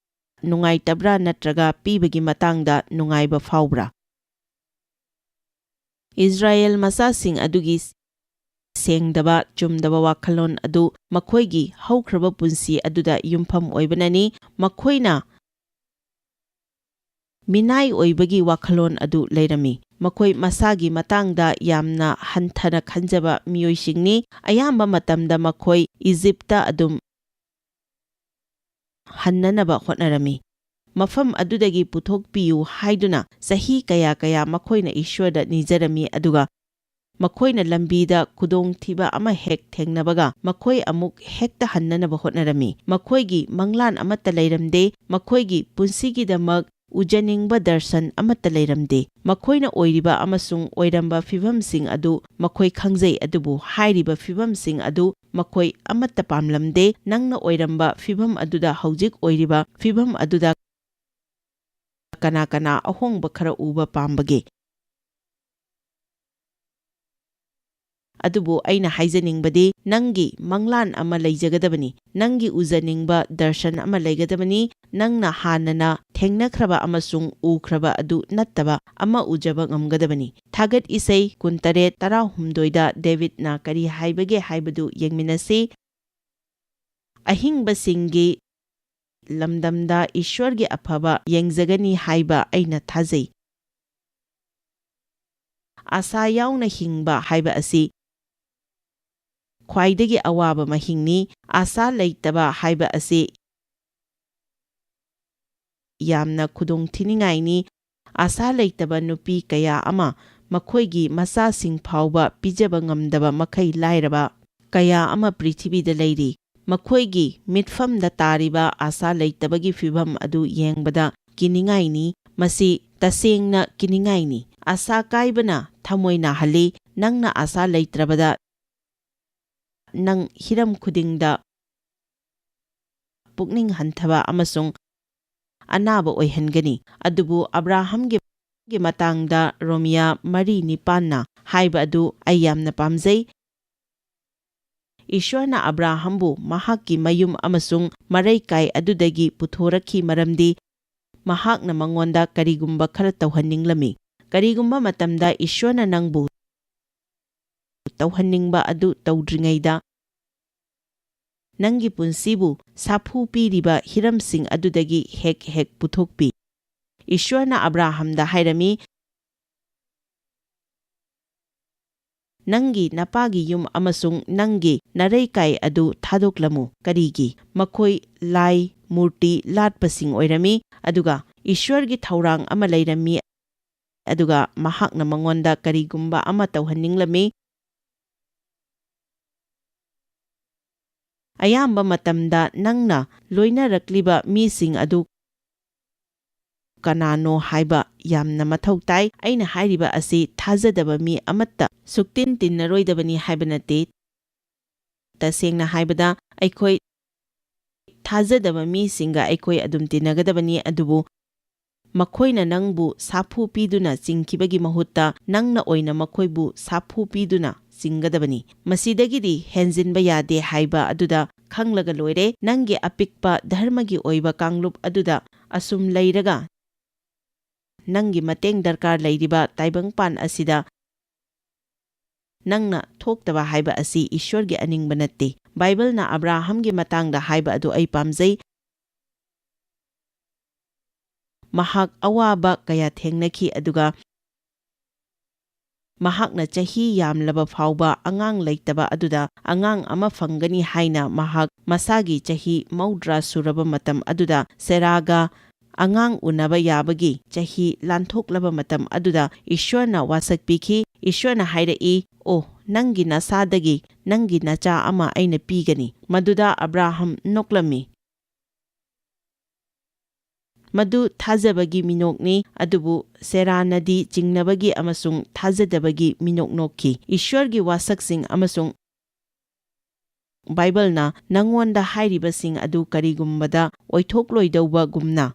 ꯅꯨꯡꯉꯥꯏꯇꯕ꯭ꯔꯥ ꯅꯠꯇ꯭ꯔꯒ ꯄꯤꯕꯒꯤ ꯃꯇꯥꯡꯗ ꯅꯨꯡꯉꯥꯏꯕ ꯐꯥꯎꯕ꯭ꯔꯥ? ꯏꯁ꯭ꯔꯥꯌꯦꯜ ꯃꯆꯥꯁꯤꯡ ꯑꯗꯨꯒꯤ ꯁꯦꯡꯗꯕ, ꯆꯨꯝꯗꯕ ꯋꯥꯈꯜꯂꯣꯟ ꯑꯗꯨ ꯃꯈꯣꯏꯒꯤ ꯍꯧꯈ꯭ꯔꯕ ꯄꯨꯟꯁꯤ ꯑꯗꯨꯗ ꯌꯨꯝꯐꯝ ꯑꯣꯏꯕꯅꯅꯤ꯫ ꯃꯈꯣꯏꯅ ꯃꯤꯅꯥꯏ ꯑꯣꯏꯕꯒꯤ ꯋꯥꯈꯜꯂꯣꯟ ꯑꯗꯨ ꯂꯩꯔꯝꯃꯤ꯫ ꯃꯈꯣꯏ ꯃꯁꯥꯒꯤ ꯃꯇꯥꯡꯗ ꯌꯥꯝꯅ ꯍꯟꯊꯅ ꯈꯟꯖꯕ ꯃꯤꯑꯣꯏꯁꯤꯡꯅꯤ꯫ ꯑꯌꯥꯝꯕ ꯃꯇꯝꯗ ꯃꯈꯣꯏ ꯏꯖꯤꯞꯇ ꯑꯗꯨꯝ ꯍꯟꯅꯅꯕ ꯍꯣꯠꯅꯔꯝꯃꯤ꯫ ꯃꯐꯝ ꯑꯗꯨꯗꯒꯤ ꯄꯨꯊꯣꯛꯄꯤꯌꯨ ꯍꯥꯏꯗꯨꯅ ꯆꯍꯤ ꯀꯌꯥ ꯀꯌꯥ ꯃꯈꯣꯏꯅ ꯏꯁ꯭ꯋꯔꯗ ꯅꯤꯖꯔꯝꯃꯤ, ꯑꯗꯨꯒ ꯃꯈꯣꯏꯅ ꯂꯝꯕꯤꯗ ꯈꯨꯗꯣꯡꯊꯤꯕ ꯑꯃ ꯍꯦꯛ ꯊꯦꯡꯅꯕꯒ ꯃꯈꯣꯏ ꯑꯃꯨꯛ ꯍꯦꯛꯇ ꯍꯟꯅꯅꯕ ꯍꯣꯠꯅꯔꯝꯃꯤ꯫ ꯃꯈꯣꯏꯒꯤ ꯃꯪꯂꯥꯟ ꯑꯃꯠꯇ ꯂꯩꯔꯝꯗꯦ꯫ ꯃꯈꯣꯏꯒꯤ ꯄꯨꯟꯁꯤꯒꯤꯗꯃꯛ ꯎꯖꯅꯤꯡꯕ ꯗꯔꯁꯟ ꯑꯃꯠꯇ ꯂꯩꯔꯝꯗꯦ꯫ ꯃꯈꯣꯏꯅ ꯑꯣꯏꯔꯤꯕ ꯑꯃꯁꯨꯡ ꯑꯣꯏꯔꯝꯕ ꯐꯤꯚꯝꯁꯤꯡ ꯑꯗꯨ ꯃꯈꯣꯏ ꯈꯪꯖꯩ, ꯑꯗꯨꯕꯨ ꯍꯥꯏꯔꯤꯕ ꯐꯤꯚꯝꯁꯤꯡ ꯑꯗꯨ ꯃꯈꯣꯏ ꯑꯃꯠꯇ ꯄꯥꯝꯂꯝꯗꯦ꯫ ꯅꯪꯅ ꯑꯣꯏꯔꯝꯕ ꯐꯤꯚꯝ ꯑꯗꯨꯗ ꯍꯧꯖꯤꯛ ꯑꯣꯏꯔꯤꯕ ꯐꯤꯚꯝ ꯑꯗꯨꯗ ꯀꯅꯥ ꯀꯅꯥ ꯑꯍꯣꯡꯕ ꯈꯔ ꯎꯕ ꯄꯥꯝꯕꯒꯦ? ꯑꯗꯨꯕꯨ ꯑꯩꯅ ꯍꯥꯏꯖꯅꯤꯡꯕꯗꯤ, ꯅꯪꯒꯤ ꯃꯪꯂꯥꯟ ꯑꯃ ꯂꯩꯖꯒꯗꯕꯅꯤ, ꯅꯪꯒꯤ ꯎꯖꯅꯤꯡꯕ ꯗꯔꯁꯟ ꯑꯃ ꯂꯩꯒꯗꯕꯅꯤ, ꯅꯪꯅ ꯍꯥꯟꯅꯅ ꯊꯦꯡꯅꯈ꯭ꯔꯕ ꯑꯃꯁꯨꯡ ꯎꯈ꯭ꯔꯕ ꯑꯗꯨ ꯅꯠꯇꯕ ꯑꯃ ꯎꯖꯕ ꯉꯝꯒꯗꯕꯅꯤ꯫ ꯊꯥꯒꯠ ꯏꯁꯩ ꯀꯨꯟꯇꯔꯦꯠ ꯇꯔꯥꯍꯨꯝꯗꯣꯏꯗ ꯗꯦꯕꯤꯗꯅ ꯀꯔꯤ ꯍꯥꯏꯕꯒꯦ ꯍꯥꯏꯕꯗꯨ ꯌꯦꯡꯃꯤꯟꯅꯁꯤ꯫ ꯑꯍꯤꯡꯕꯁꯤꯡꯒꯤ ꯂꯝꯗꯝꯗ ꯏꯁ꯭ꯋꯔꯒꯤ ꯑꯐꯕ ꯌꯦꯡꯖꯒꯅꯤ ꯍꯥꯏꯕ ꯑꯩꯅ ꯊꯥꯖꯩ꯫ ꯑꯥꯁꯥ ꯌꯥꯎꯅ ꯍꯤꯡꯕ ꯍꯥꯏꯕ ꯑꯁꯤ ꯈ꯭ꯋꯥꯏꯗꯒꯤ ꯑꯋꯥꯕ ꯃꯍꯤꯡꯅꯤ꯫ ꯑꯥꯁꯥ ꯂꯩꯇꯕ ꯍꯥꯏꯕ ꯑꯁꯤ ꯌꯥꯝꯅ ꯈꯨꯗꯣꯡꯊꯤꯅꯤꯡꯉꯥꯏꯅꯤ꯫ ꯑꯥꯁꯥ ꯂꯩꯇꯕ ꯅꯨꯄꯤ ꯀꯌꯥ ꯑꯃ, ꯃꯈꯣꯏꯒꯤ ꯃꯆꯥꯁꯤꯡ ꯐꯥꯎꯕ ꯄꯤꯖꯕ ꯉꯝꯗꯕ ꯃꯈꯩ ꯂꯥꯏꯔꯕ ꯀꯌꯥ ꯑꯃ ꯄ꯭ꯔꯤꯊꯤꯕꯤꯗ ꯂꯩꯔꯤ꯫ ꯃꯈꯣꯏꯒꯤ ꯃꯤꯠꯐꯝꯗ ꯇꯥꯔꯤꯕ ꯑꯥꯁꯥ ꯂꯩꯇꯕꯒꯤ ꯐꯤꯚꯝ ꯑꯗꯨ ꯌꯦꯡꯕꯗ ꯀꯤꯅꯤꯡꯉꯥꯏꯅꯤ꯫ ꯃꯁꯤ ꯇꯁꯦꯡꯅ ꯀꯤꯅꯤꯡꯉꯥꯏꯅꯤ꯫ ꯑꯥꯁꯥ ꯀꯥꯏꯕꯅ ꯊꯃꯣꯏ ꯅꯥꯍꯜꯂꯤ꯫ ꯅꯪꯅ ꯑꯥꯁꯥ ꯂꯩꯇ꯭ꯔꯕꯗ, ꯅꯪ ꯍꯤꯔꯝ ꯈꯨꯗꯤꯡꯗ ꯄꯨꯛꯅꯤꯡ ꯍꯟꯊꯕ ꯑꯃꯁꯨꯡ ꯑꯅꯥꯕ ꯑꯣꯏꯍꯟꯒꯅꯤ꯫ ꯑꯗꯨꯕꯨ ꯑꯕ꯭ꯔꯥꯍꯝꯒꯤ ꯃꯇꯥꯡꯗ ꯔꯣꯃꯤꯌꯥ ꯃꯔꯤ ꯅꯤꯄꯥꯟꯅ ꯍꯥꯏꯕ ꯑꯗꯨ ꯑꯩ ꯌꯥꯝꯅ ꯄꯥꯝꯖꯩ꯫ ꯏꯁ꯭ꯋꯔꯅ ꯑꯕ꯭ꯔꯥꯍꯝꯕꯨ ꯃꯍꯥꯛꯀꯤ ꯃꯌꯨꯝ ꯑꯃꯁꯨꯡ ꯃꯔꯩꯀꯥꯏ ꯑꯗꯨꯗꯒꯤ ꯄꯨꯊꯣꯔꯛꯈꯤ, ꯃꯔꯝꯗꯤ ꯃꯍꯥꯛꯅ ꯃꯉꯣꯟꯗ ꯀꯔꯤꯒꯨꯝꯕ ꯈꯔ ꯇꯧꯍꯟꯅꯤꯡꯂꯝꯃꯤ꯫ ꯀꯔꯤꯒꯨꯝꯕ ꯃꯇꯝꯗ ꯏꯁ꯭ꯋꯔꯅ ꯅꯪꯕꯨ ꯇꯧꯍꯟꯅꯤꯡꯕ ꯑꯗꯨ ꯇꯧꯗ꯭ꯔꯤꯉꯩꯗ, ꯅꯪꯒꯤ ꯄꯨꯟꯁꯤꯕꯨ ꯁꯥꯐꯨ ꯄꯤꯔꯤꯕ ꯍꯤꯔꯝꯁꯤꯡ ꯑꯗꯨꯗꯒꯤ ꯍꯦꯛ ꯍꯦꯛ ꯄꯨꯊꯣꯛꯄꯤ꯫ ꯏꯁ꯭ꯋꯔꯅ ꯑꯕ꯭ꯔꯥꯍꯝꯗ ꯍꯥꯏꯔꯝꯃꯤ, "ꯅꯪꯒꯤ ꯅꯄꯥꯒꯤ ꯌꯨꯝ ꯑꯃꯁꯨꯡ ꯅꯪꯒꯤ ꯅꯔꯩꯀꯥꯏ ꯑꯗꯨ ꯊꯥꯗꯣꯛꯂꯝꯃꯨ꯫" ꯀꯔꯤꯒꯤ? ꯃꯈꯣꯏ ꯂꯥꯏ ꯃꯨꯔꯇꯤ ꯂꯥꯠꯄꯁꯤꯡ ꯑꯣꯏꯔꯝꯃꯤ, ꯑꯗꯨꯒ ꯏꯁ꯭ꯋꯔꯒꯤ ꯊꯧꯔꯥꯡ ꯑꯃ ꯂꯩꯔꯝꯃꯤ, ꯑꯗꯨꯒ ꯃꯍꯥꯛꯅ ꯃꯉꯣꯟꯗ ꯀꯔꯤꯒꯨꯝꯕ ꯑꯃ ꯇꯧꯍꯟꯅꯤꯡꯂꯝꯃꯤ꯫ ꯑꯌꯥꯝꯕ ꯃꯇꯝꯗ ꯅꯪꯅ ꯂꯣꯏꯅꯔꯛꯂꯤꯕ ꯃꯤꯁꯤꯡ ꯑꯗꯨ ꯀꯅꯥꯅꯣ ꯍꯥꯏꯕ ꯌꯥꯝꯅ ꯃꯊꯧ ꯇꯥꯏ꯫ ꯑꯩꯅ ꯍꯥꯏꯔꯤꯕ ꯑꯁꯤ ꯊꯥꯖꯗꯕ ꯃꯤ ꯑꯃꯠꯇ ꯁꯨꯛꯇꯤꯟ ꯇꯤꯟꯅꯔꯣꯏꯗꯕꯅꯤ ꯍꯥꯏꯕ ꯅꯠꯇꯦ꯫ ꯇꯁꯦꯡꯅ ꯍꯥꯏꯕꯗ, ꯑꯩꯈꯣꯏ ꯊꯥꯖꯗꯕ ꯃꯤꯁꯤꯡꯒ ꯑꯩꯈꯣꯏ ꯑꯗꯨꯝ ꯇꯤꯟꯅꯒꯗꯕꯅꯤ, ꯑꯗꯨꯕꯨ ꯃꯈꯣꯏꯅ ꯅꯪꯕꯨ ꯁꯥꯐꯨ ꯄꯤꯗꯨꯅ ꯆꯤꯡꯈꯤꯕꯒꯤ ꯃꯍꯨꯠꯇ, ꯅꯪꯅ ꯑꯣꯏꯅ ꯃꯈꯣꯏꯕꯨ ꯁꯥꯐꯨ ꯄꯤꯗꯨꯅ ꯆꯤꯡꯒꯗꯕꯅꯤ꯫ ꯃꯁꯤꯗꯒꯤꯗꯤ ꯍꯦꯟꯖꯤꯟꯕ ꯌꯥꯗꯦ ꯍꯥꯏꯕ ꯑꯗꯨꯗ ꯈꯪꯂꯒ ꯂꯣꯏꯔꯦ꯫ ꯅꯪꯒꯤ ꯑꯄꯤꯛꯄ ꯙꯔꯃꯒꯤ ꯑꯣꯏꯕ ꯀꯥꯡꯂꯨꯞ ꯑꯗꯨꯗ ꯑꯁꯨꯝ ꯂꯩꯔꯒ, ꯅꯪꯒꯤ ꯃꯇꯦꯡ ꯗꯔꯀꯥꯔ ꯂꯩꯔꯤꯕ ꯇꯥꯏꯕꯪꯄꯥꯟ ꯑꯁꯤꯗ ꯅꯪꯅ ꯊꯣꯛꯇꯕ ꯍꯥꯏꯕ ꯑꯁꯤ ꯏꯁ꯭ꯋꯔꯒꯤ ꯑꯅꯤꯡꯕ ꯅꯠꯇꯦ꯫ ꯕꯥꯏꯕꯜꯅ ꯑꯕ꯭ꯔꯥꯍꯝꯒꯤ ꯃꯇꯥꯡꯗ ꯍꯥꯏꯕ ꯑꯗꯨ ꯑꯩ ꯄꯥꯝꯖꯩ꯫ ꯃꯍꯥꯛ ꯑꯋꯥꯕ ꯀꯌꯥ ꯊꯦꯡꯅꯈꯤ, ꯑꯗꯨꯒ ꯃꯍꯥꯛꯅ ꯆꯍꯤ ꯌꯥꯝꯂꯕ ꯐꯥꯎꯕ ꯑꯉꯥꯡ ꯂꯩꯇꯕ ꯑꯗꯨꯗ ꯑꯉꯥꯡ ꯑꯃ ꯐꯪꯒꯅꯤ ꯍꯥꯏꯅ ꯃꯍꯥꯛ ꯃꯁꯥꯒꯤ ꯆꯍꯤ ꯃꯧꯗ꯭ꯔꯥ ꯁꯨꯔꯕ ꯃꯇꯝ ꯑꯗꯨꯗ ꯁꯦꯔꯥꯒ ꯑꯉꯥꯡ ꯎꯅꯕ ꯌꯥꯕꯒꯤ ꯆꯍꯤ ꯂꯥꯟꯊꯣꯛꯂꯕ ꯃꯇꯝ ꯑꯗꯨꯗ ꯏꯁ꯭ꯋꯔꯅ ꯋꯥꯁꯛ ꯄꯤꯈꯤ꯫ ꯏꯁ꯭ꯋꯔꯅ ꯍꯥꯏꯔꯛꯏ, "ꯑꯣ, ꯅꯪꯒꯤ ꯅꯁꯥꯗꯒꯤ ꯅꯪꯒꯤ ꯅꯆꯥ ꯑꯃ ꯑꯩꯅ ꯄꯤꯒꯅꯤ꯫" ꯃꯗꯨꯗ ꯑꯕ꯭ꯔꯥꯍꯝ ꯅꯣꯛꯂꯝꯃꯤ꯫ ꯃꯗꯨ ꯊꯥꯖꯕꯒꯤ ꯃꯤꯅꯣꯛꯅꯤ, ꯑꯗꯨꯕꯨ ꯁꯦꯔꯥꯅꯗꯤ ꯆꯤꯡꯅꯕꯒꯤ ꯑꯃꯁꯨꯡ ꯊꯥꯖꯗꯕꯒꯤ ꯃꯤꯅꯣꯛ ꯅꯣꯛꯈꯤ꯫ ꯏꯁ꯭ꯋꯔꯒꯤ ꯋꯥꯁꯛꯁꯤꯡ ꯑꯃꯁꯨꯡ ꯕꯥꯏꯕꯜꯅ ꯅꯉꯣꯟꯗ ꯍꯥꯏꯔꯤꯕꯁꯤꯡ ꯑꯗꯨ ꯀꯔꯤꯒꯨꯝꯕꯗ ꯑꯣꯏꯊꯣꯛꯂꯣꯏꯗꯧꯕꯒꯨꯝꯅ,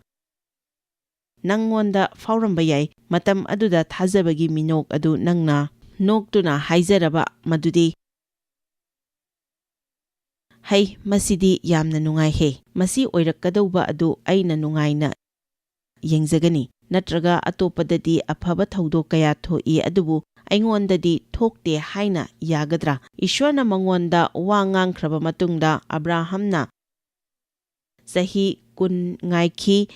ꯅꯉꯣꯟꯗ ꯐꯥꯎꯔꯝꯕ ꯌꯥꯏ꯫ ꯃꯇꯝ ꯑꯗꯨꯗ ꯊꯥꯖꯕꯒꯤ ꯃꯤꯅꯣꯛ ꯑꯗꯨ ꯅꯪꯅ ꯅꯣꯛꯇꯨꯅ ꯍꯥꯏꯖꯔꯕ ꯃꯗꯨꯗꯤ, "ꯍꯩ, ꯃꯁꯤꯗꯤ ꯌꯥꯝꯅ ꯅꯨꯡꯉꯥꯏꯍꯦ꯫ ꯃꯁꯤ ꯑꯣꯏꯔꯛꯀꯗꯧꯕ ꯑꯗꯨ ꯑꯩꯅ ꯅꯨꯡꯉꯥꯏꯅ ꯌꯦꯡꯖꯒꯅꯤ꯫ ꯅꯠꯇ꯭ꯔꯒ ꯑꯇꯣꯞꯄꯗꯗꯤ ꯑꯐꯕ ꯊꯧꯗꯣꯛ ꯀꯌꯥ ꯊꯣꯛꯏ, ꯑꯗꯨꯕꯨ ꯑꯩꯉꯣꯟꯗꯗꯤ ꯊꯣꯛꯇꯦ" ꯍꯥꯏꯅ ꯌꯥꯒꯗ꯭ꯔꯥ? ꯏꯁ꯭ꯋꯔꯅ ꯃꯉꯣꯟꯗ ꯋꯥ ꯉꯥꯡꯈ꯭ꯔꯕ ꯃꯇꯨꯡꯗ ꯑꯕ꯭ꯔꯥꯍꯝꯅ ꯆꯍꯤ ꯀꯨꯟ ꯉꯥꯏꯈꯤ꯫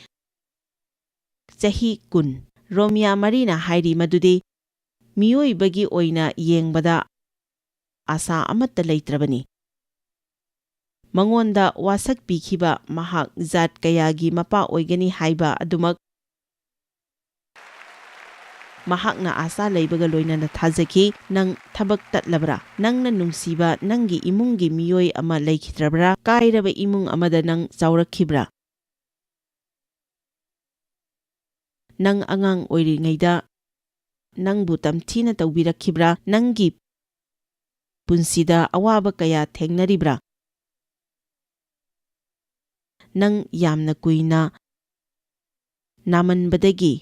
ꯆꯍꯤ ꯀꯨꯟ꯫ ꯔꯣꯃꯤꯌꯥ ꯃꯔꯤꯅ ꯍꯥꯏꯔꯤ ꯃꯗꯨꯗꯤ ꯃꯤꯑꯣꯏꯕꯒꯤ ꯑꯣꯏꯅ ꯌꯦꯡꯕꯗ ꯑꯥꯁꯥ ꯑꯃꯠꯇ ꯂꯩꯇ꯭ꯔꯕꯅꯤ꯫ ꯃꯉꯣꯟꯗ ꯋꯥꯁꯛ ꯄꯤꯈꯤꯕ ꯃꯍꯥꯛ ꯖꯥꯠ ꯀꯌꯥꯒꯤ ꯃꯄꯥ ꯑꯣꯏꯒꯅꯤ ꯍꯥꯏꯕ ꯑꯗꯨꯃꯛ ꯃꯍꯥꯛꯅ ꯑꯥꯁꯥ ꯂꯩꯕꯒ ꯂꯣꯏꯅꯅ ꯊꯥꯖꯈꯤ꯫ ꯅꯪ ꯊꯕꯛ ꯇꯠꯂꯕ꯭ꯔꯥ? ꯅꯪꯅ ꯅꯨꯡꯁꯤꯕ ꯅꯪꯒꯤ ꯏꯃꯨꯡꯒꯤ ꯃꯤꯑꯣꯏ ꯑꯃ ꯂꯩꯈꯤꯗ꯭ꯔꯕ꯭ꯔꯥ? ꯀꯥꯏꯔꯕ ꯏꯃꯨꯡ ꯑꯃꯗ ꯅꯪ ꯆꯥꯎꯔꯛꯈꯤꯕ꯭ꯔꯥ? ꯅꯪ ꯑꯉꯥꯡ ꯑꯣꯏꯔꯤꯉꯩꯗ ꯅꯪꯕꯨ ꯇꯝꯊꯤꯅ ꯇꯧꯕꯤꯔꯛꯈꯤꯕ꯭ꯔꯥ? ꯅꯪꯒꯤ ꯄꯨꯟꯁꯤꯗ ꯑꯋꯥꯕ ꯀꯌꯥ ꯊꯦꯡꯅꯔꯤꯕ꯭ꯔꯥ? ꯅꯪ ꯌꯥꯝꯅ ꯀꯨꯏꯅ ꯅꯥꯃꯟꯕꯗꯒꯤ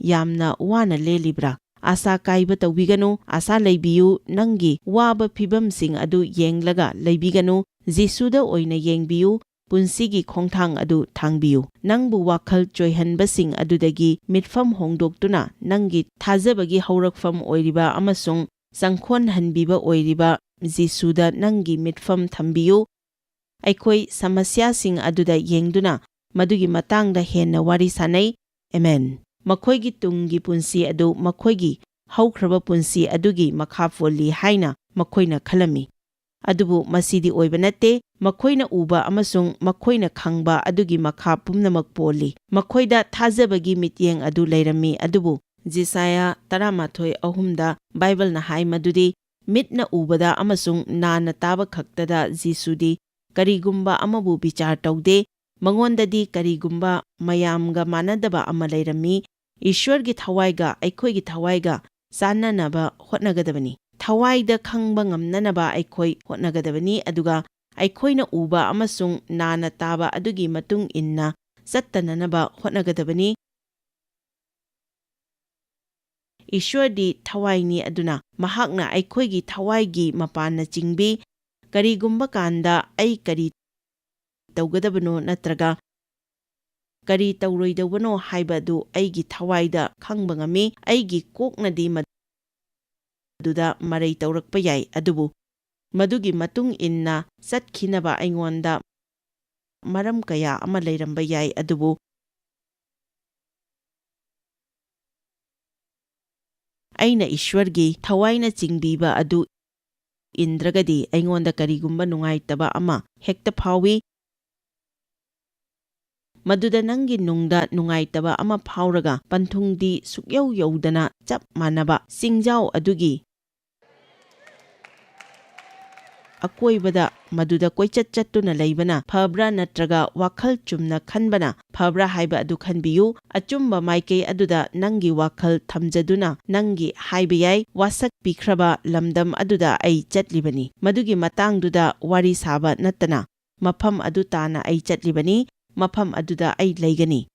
ꯌꯥꯝꯅ ꯋꯥꯅ ꯂꯦꯜꯂꯤꯕ꯭ꯔꯥ? ꯑꯥꯁꯥ ꯀꯥꯏꯕ ꯇꯧꯕꯤꯒꯅꯨ, ꯑꯥꯁꯥ ꯂꯩꯕꯤꯌꯨ, ꯅꯪꯒꯤ ꯋꯥꯕ ꯐꯤꯚꯝꯁꯤꯡ ꯑꯗꯨ ꯌꯦꯡꯂꯒ ꯂꯩꯕꯤꯒꯅꯨ, ꯖꯤꯁꯨꯗ ꯑꯣꯏꯅ ꯌꯦꯡꯕꯤꯌꯨ, ꯄꯨꯟꯁꯤꯒꯤ ꯈꯣꯡꯊꯥꯡ ꯑꯗꯨ ꯊꯥꯡꯕꯤꯌꯨ꯫ ꯅꯪꯕꯨ ꯋꯥꯈꯜ ꯆꯣꯏꯍꯟꯕꯁꯤꯡ ꯑꯗꯨꯗꯒꯤ ꯃꯤꯠꯐꯝ ꯍꯣꯡꯗꯣꯛꯇꯨꯅ ꯅꯪꯒꯤ ꯊꯥꯖꯕꯒꯤ ꯍꯧꯔꯛꯐꯝ ꯑꯣꯏꯔꯤꯕ ꯑꯃꯁꯨꯡ ꯆꯪꯈꯣꯟꯍꯟꯕꯤꯕ ꯑꯣꯏꯔꯤꯕ ꯖꯤꯁꯨꯗ ꯅꯪꯒꯤ ꯃꯤꯠꯐꯝ ꯊꯝꯕꯤꯌꯨ꯫ ꯑꯩꯈꯣꯏ ꯁꯃꯁ꯭ꯌꯥꯁꯤꯡ ꯑꯗꯨꯗ ꯌꯦꯡꯗꯨꯅ ꯃꯗꯨꯒꯤ ꯃꯇꯥꯡꯗ ꯍꯦꯟꯅ ꯋꯥꯔꯤ ꯁꯥꯅꯩ꯫ ꯑꯃꯦꯟ꯫ ꯃꯈꯣꯏꯒꯤ ꯇꯨꯡꯒꯤ ꯄꯨꯟꯁꯤ ꯑꯗꯨ ꯃꯈꯣꯏꯒꯤ ꯍꯧꯈ꯭ꯔꯕ ꯄꯨꯟꯁꯤ ꯑꯗꯨꯒꯤ ꯃꯈꯥ ꯄꯣꯜꯂꯤ ꯍꯥꯏꯅ ꯃꯈꯣꯏꯅ ꯈꯜꯂꯝꯃꯤ꯫ ꯑꯗꯨꯕꯨ ꯃꯁꯤꯗꯤ ꯑꯣꯏꯕ ꯅꯠꯇꯦ꯫ ꯃꯈꯣꯏꯅ ꯎꯕ ꯑꯃꯁꯨꯡ ꯃꯈꯣꯏꯅ ꯈꯪꯕ ꯑꯗꯨꯒꯤ ꯃꯈꯥ ꯄꯨꯝꯅꯃꯛ ꯄꯣꯜꯂꯤ꯫ ꯃꯈꯣꯏꯗ ꯊꯥꯖꯕꯒꯤ ꯃꯤꯠꯌꯦꯡ ꯑꯗꯨ ꯂꯩꯔꯝꯃꯤ, ꯑꯗꯨꯕꯨ ꯖꯤꯁꯥꯌꯥ ꯇꯔꯥꯃꯥꯊꯣꯏ ꯑꯍꯨꯝꯗ ꯕꯥꯏꯕꯜꯅ ꯍꯥꯏ ꯃꯗꯨꯗꯤ, "ꯃꯤꯠꯅ ꯎꯕꯗ ꯑꯃꯁꯨꯡ ꯅꯥꯅ ꯇꯥꯕ ꯈꯛꯇꯗ ꯖꯤꯁꯨꯗꯤ ꯀꯔꯤꯒꯨꯝꯕ ꯑꯃꯕꯨ ꯕꯤꯆꯥꯔ ꯇꯧꯗꯦ, ꯃꯉꯣꯟꯗꯗꯤ ꯀꯔꯤꯒꯨꯝꯕ ꯃꯌꯥꯝꯒ ꯃꯥꯟꯅꯗꯕ ꯑꯃ ꯂꯩꯔꯝꯃꯤ꯫ ꯏꯁ꯭ꯋꯔꯒꯤ ꯊꯋꯥꯏꯒ ꯑꯩꯈꯣꯏꯒꯤ ꯊꯋꯥꯏꯒ ꯆꯥꯟꯅꯅꯕ ꯍꯣꯠꯅꯒꯗꯕꯅꯤ꯫ ꯊꯋꯥꯏꯗ ꯈꯪꯕ ꯉꯝꯅꯅꯕ ꯑꯩꯈꯣꯏ ꯍꯣꯠꯅꯒꯗꯕꯅꯤ, ꯑꯗꯨꯒ ꯑꯩꯈꯣꯏꯅ ꯎꯕ ꯑꯃꯁꯨꯡ ꯅꯥꯅ ꯇꯥꯕ ꯑꯗꯨꯒꯤ ꯃꯇꯨꯡ ꯏꯟꯅ ꯆꯠꯇꯅꯅꯕ ꯍꯣꯠꯅꯒꯗꯕꯅꯤ꯫" ꯏꯁ꯭ꯋꯔꯗꯤ ꯊꯋꯥꯏꯅꯤ, ꯑꯗꯨꯅ ꯃꯍꯥꯛꯅ ꯑꯩꯈꯣꯏꯒꯤ ꯊꯋꯥꯏꯒꯤ ꯃꯄꯥꯟꯅ ꯆꯤꯡꯕꯤ꯫ ꯀꯔꯤꯒꯨꯝꯕ ꯀꯥꯟꯗ ꯑꯩ ꯀꯔꯤ ꯇꯧꯒꯗꯕꯅꯣ ꯅꯠꯇ꯭ꯔꯒ ꯀꯔꯤ ꯇꯧꯔꯣꯏꯗꯧꯕꯅꯣ ꯍꯥꯏꯕ ꯑꯗꯨ ꯑꯩꯒꯤ ꯊꯋꯥꯏꯗ ꯈꯪꯕ ꯉꯝꯃꯤ꯫ ꯑꯩꯒꯤ ꯀꯣꯛꯅꯗꯤ ꯃꯗꯨꯗ ꯃꯔꯩ ꯇꯧꯔꯛꯄ ꯌꯥꯏ, ꯑꯗꯨꯕꯨ ꯃꯗꯨꯒꯤ ꯃꯇꯨꯡ ꯏꯟꯅ ꯆꯠꯈꯤꯅꯕ ꯑꯩꯉꯣꯟꯗ ꯃꯔꯝ ꯀꯌꯥ ꯑꯃ ꯂꯩꯔꯝꯕ ꯌꯥꯏ, ꯑꯗꯨꯕꯨ ꯑꯩꯅ ꯏꯁ꯭ꯋꯔꯒꯤ ꯊꯋꯥꯏꯅ ꯆꯤꯡꯕꯤꯕ ꯑꯗꯨ ꯏꯟꯗ꯭ꯔꯒꯗꯤ ꯑꯩꯉꯣꯟꯗ ꯀꯔꯤꯒꯨꯝꯕ ꯅꯨꯡꯉꯥꯏꯇꯕ ꯑꯃ ꯍꯦꯛꯇ ꯐꯥꯎꯏ꯫ ꯃꯗꯨꯗ ꯅꯪꯒꯤ ꯅꯨꯡꯗ ꯅꯨꯡꯉꯥꯏꯇꯕ ꯑꯃ ꯐꯥꯎꯔꯒ ꯄꯟꯊꯨꯡꯗꯤ ꯁꯨꯛꯌꯧ ꯌꯧꯗꯅ ꯆꯞ ꯃꯥꯟꯅꯕ ꯆꯤꯡꯖꯥꯎ ꯑꯗꯨꯒꯤ ꯑꯀꯣꯏꯕꯗ ꯃꯗꯨꯗ ꯀꯣꯏꯆꯠ ꯆꯠꯇꯨꯅ ꯂꯩꯕꯅ ꯐꯕ꯭ꯔꯥ ꯅꯠꯇ꯭ꯔꯒ ꯋꯥꯈꯜ ꯆꯨꯝꯅ ꯈꯟꯕꯅ ꯐꯕ꯭ꯔꯥ ꯍꯥꯏꯕ ꯑꯗꯨ ꯈꯟꯕꯤꯌꯨ꯫ ꯑꯆꯨꯝꯕ ꯃꯥꯏꯀꯩ ꯑꯗꯨꯗ ꯅꯪꯒꯤ ꯋꯥꯈꯜ ꯊꯝꯖꯗꯨꯅ ꯅꯪꯒꯤ ꯍꯥꯏꯕ ꯌꯥꯏ, "ꯋꯥꯁꯛ ꯄꯤꯈ꯭ꯔꯕ ꯂꯝꯗꯝ ꯑꯗꯨꯗ ꯑꯩ ꯆꯠꯂꯤꯕꯅꯤ꯫ ꯃꯗꯨꯒꯤ ꯃꯇꯥꯡꯗꯨꯗ ꯋꯥꯔꯤ ꯁꯥꯕ ꯅꯠꯇꯅ ꯃꯐꯝ ꯑꯗꯨ ꯇꯥꯅ ꯑꯩ ꯆꯠꯂꯤꯕꯅꯤ꯫ ꯃꯐꯝ ꯑꯗꯨꯗ ꯑꯩ ꯂꯩꯒꯅꯤ꯫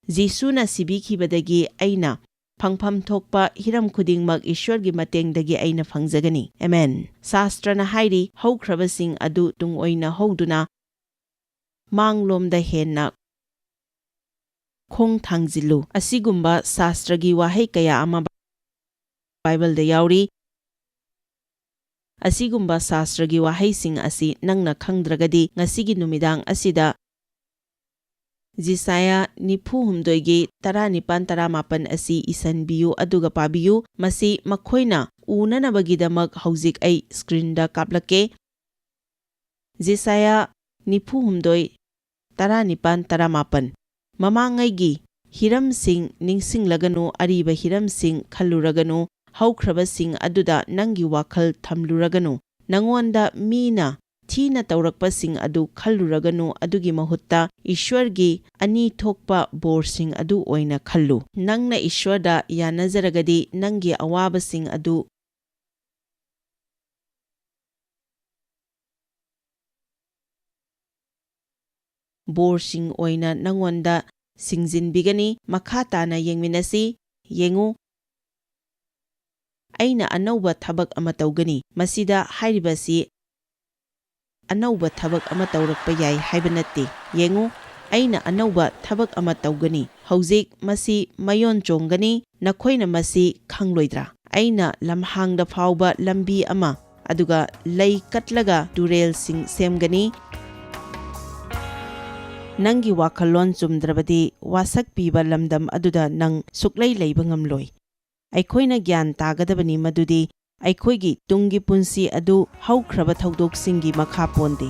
ꯖꯤꯁꯨꯅ ꯁꯤꯕꯤꯈꯤꯕꯗꯒꯤ ꯑꯩꯅ ꯐꯪꯐꯝ ꯊꯣꯛꯄ ꯍꯤꯔꯝ ꯈꯨꯗꯤꯡꯃꯛ ꯏꯁ꯭ꯋꯔꯒꯤ ꯃꯇꯦꯡꯗꯒꯤ ꯑꯩꯅ ꯐꯪꯖꯒꯅꯤ꯫ ꯑꯃꯦꯟ꯫ ꯁꯥꯁꯇ꯭ꯔꯅ ꯍꯥꯏꯔꯤ, "ꯍꯧꯈ꯭ꯔꯕꯁꯤꯡ ꯑꯗꯨ ꯇꯨꯡ ꯑꯣꯏꯅ ꯍꯧꯗꯨꯅ ꯃꯥꯡꯂꯣꯝꯗ ꯍꯦꯟꯅ ꯈꯣꯡ ꯊꯥꯡꯖꯤꯜꯂꯨ"꯫ ꯑꯁꯤꯒꯨꯝꯕ ꯁꯥꯁꯇ꯭ꯔꯒꯤ ꯋꯥꯍꯩ ꯀꯌꯥ ꯑꯃ ꯕꯥꯏꯕꯜꯗ ꯌꯥꯎꯔꯤ꯫ ꯑꯁꯤꯒꯨꯝꯕ ꯁꯥꯁꯇ꯭ꯔꯒꯤ ꯋꯥꯍꯩꯁꯤꯡ ꯑꯁꯤ ꯅꯪꯅ ꯈꯪꯗ꯭ꯔꯒꯗꯤ, ꯉꯁꯤꯒꯤ ꯅꯨꯃꯤꯗꯥꯡ ꯑꯁꯤꯗ ꯖꯤꯁꯥꯌꯥ ꯅꯤꯐꯨ ꯍꯨꯝꯗꯣꯏꯒꯤ ꯇꯔꯥꯅꯤꯄꯥꯟ ꯇꯔꯥꯃꯥꯄꯟ ꯑꯁꯤ ꯏꯁꯟꯕꯤꯌꯨ ꯑꯗꯨꯒ ꯄꯥꯕꯤꯌꯨ꯫ ꯃꯁꯤ ꯃꯈꯣꯏꯅ ꯎꯅꯅꯕꯒꯤꯗꯃꯛ ꯍꯧꯖꯤꯛ ꯑꯩ ꯁ꯭ꯀ꯭ꯔꯤꯟꯗ ꯀꯥꯞꯂꯛꯀꯦ꯫ ꯖꯤꯁꯥꯌꯥ ꯅꯤꯐꯨ ꯍꯨꯝꯗꯣꯏ, ꯇꯔꯥꯅꯤꯄꯥꯟ, ꯇꯔꯥꯃꯥꯄꯟ꯫ ꯃꯃꯥꯡꯉꯩꯒꯤ ꯍꯤꯔꯝꯁꯤꯡ ꯅꯤꯡꯁꯤꯡꯂꯒꯅꯨ, ꯑꯔꯤꯕ ꯍꯤꯔꯝꯁꯤꯡ ꯈꯜꯂꯨꯔꯒꯅꯨ, ꯍꯧꯈ꯭ꯔꯕꯁꯤꯡ ꯑꯗꯨꯗ ꯅꯪꯒꯤ ꯋꯥꯈꯜ ꯊꯝꯂꯨꯔꯒꯅꯨ꯫ ꯅꯉꯣꯟꯗ ꯃꯤꯅ ꯊꯤꯅ ꯇꯧꯔꯛꯄꯁꯤꯡ ꯑꯗꯨ ꯈꯜꯂꯨꯔꯒꯅꯨ, ꯑꯗꯨꯒꯤ ꯃꯍꯨꯠꯇ ꯏꯁ꯭ꯋꯔꯒꯤ ꯑꯅꯤ ꯊꯣꯛꯄ ꯕꯣꯔꯁꯤꯡ ꯑꯗꯨ ꯑꯣꯏꯅ ꯈꯜꯂꯨ꯫ ꯅꯪꯅ ꯏꯁ꯭ꯋꯔꯗ ꯌꯥꯅꯖꯔꯒꯗꯤ, ꯅꯪꯒꯤ ꯑꯋꯥꯕꯁꯤꯡ ꯑꯗꯨ ꯕꯣꯔꯁꯤꯡ ꯑꯣꯏꯅ ꯅꯉꯣꯟꯗ ꯁꯤꯡꯖꯤꯟꯕꯤꯒꯅꯤ꯫ ꯃꯈꯥ ꯇꯥꯅ ꯌꯦꯡꯃꯤꯟꯅꯁꯤ꯫ ꯌꯦꯡꯉꯨ, ꯑꯩꯅ ꯑꯅꯧꯕ ꯊꯕꯛ ꯑꯃ ꯇꯧꯒꯅꯤ꯫ ꯃꯁꯤꯗ ꯍꯥꯏꯔꯤꯕꯁꯤ ꯑꯅꯧꯕ ꯊꯕꯛ ꯑꯃ ꯇꯧꯔꯛꯄ ꯌꯥꯏ ꯍꯥꯏꯕ ꯅꯠꯇꯦ꯫ ꯌꯦꯡꯉꯨ, ꯑꯩꯅ ꯑꯅꯧꯕ ꯊꯕꯛ ꯑꯃ ꯇꯧꯒꯅꯤ꯫ ꯍꯧꯖꯤꯛ ꯃꯁꯤ ꯃꯌꯣꯟ ꯆꯣꯡꯒꯅꯤ, ꯅꯈꯣꯏꯅ ꯃꯁꯤ ꯈꯪꯂꯣꯏꯗ꯭ꯔꯥ? ꯑꯩꯅ ꯂꯝꯍꯥꯡꯗ ꯐꯥꯎꯕ ꯂꯝꯕꯤ ꯑꯃ, ꯑꯗꯨꯒ ꯂꯩ ꯀꯠꯂꯒ ꯇꯨꯔꯦꯜꯁꯤꯡ ꯁꯦꯝꯒꯅꯤ꯫ ꯅꯪꯒꯤ ꯋꯥꯈꯜꯂꯣꯟ ꯆꯨꯝꯗ꯭ꯔꯕꯗꯤ, ꯋꯥꯁꯛ ꯄꯤꯕ ꯂꯝꯗꯝ ꯑꯗꯨꯗ ꯅꯪ ꯁꯨꯛꯂꯩ ꯂꯩꯕ ꯉꯝꯂꯣꯏ꯫ ꯑꯩꯈꯣꯏꯅ ꯒ꯭ꯌꯥꯟ ꯇꯥꯒꯗꯕꯅꯤ ꯃꯗꯨꯗꯤ ꯑꯩꯈꯣꯏꯒꯤ ꯇꯨꯡꯒꯤ ꯄꯨꯟꯁꯤ ꯑꯗꯨ ꯍꯧꯈ꯭ꯔꯕ ꯊꯧꯗꯣꯛꯁꯤꯡꯒꯤ ꯃꯈꯥ ꯄꯣꯟꯗꯦ꯫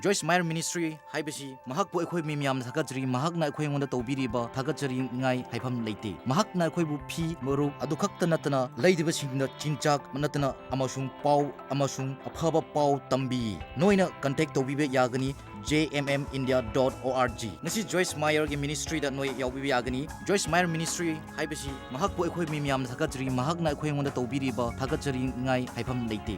Joyce Meyer Ministry ꯍꯥꯏꯕꯁꯤ ꯃꯍꯥꯛꯄꯨ ꯑꯩꯈꯣꯏ ꯃꯤ ꯃꯌꯥꯝꯅ ꯊꯥꯒꯠꯆꯔꯤ꯫ ꯃꯍꯥꯛꯅ ꯑꯩꯈꯣꯏ ꯑꯩꯉꯣꯟꯗ ꯇꯧꯕꯤꯔꯤꯕ ꯊꯥꯒꯠꯆꯔꯤꯉꯥꯏ ꯍꯥꯏꯐꯝ ꯂꯩꯇꯦ꯫ ꯃꯍꯥꯛꯅ ꯑꯩꯈꯣꯏꯕꯨ ꯐꯤ, ꯃꯔꯨꯞ ꯑꯗꯨ ꯈꯛꯇ ꯅꯠꯇꯅ ꯂꯩꯗꯕꯁꯤꯡꯗ ꯆꯤꯟꯖꯥꯛ ꯅꯠꯇꯅ ꯑꯃꯁꯨꯡ ꯄꯥꯎ ꯑꯃꯁꯨꯡ ꯑꯐꯕ ꯄꯥꯎ ꯇꯝꯕꯤ꯫ ꯅꯣꯏꯅ contact ꯇꯧꯕꯤꯕ ꯌꯥꯒꯅꯤ J M M India dot O R G꯫ ꯉꯁꯤ Joyce Meyer ꯒꯤ ministry ꯗ ꯅꯣꯏ ꯌꯥꯎꯕꯤꯕ ꯌꯥꯒꯅꯤ꯫ Joyce Meyer Ministry ꯍꯥꯏꯕꯁꯤ ꯃꯍꯥꯛꯄꯨ ꯑꯩꯈꯣꯏ ꯃꯤ ꯃꯌꯥꯝꯅ ꯊꯥꯒꯠꯆꯔꯤ꯫ ꯃꯍꯥꯛꯅ ꯑꯩꯈꯣꯏ ꯑꯩꯉꯣꯟꯗ ꯇꯧꯕꯤꯔꯤꯕ ꯊꯥꯒꯠꯆꯔꯤꯉꯥꯏ ꯍꯥꯏꯐꯝ ꯂꯩꯇꯦ꯫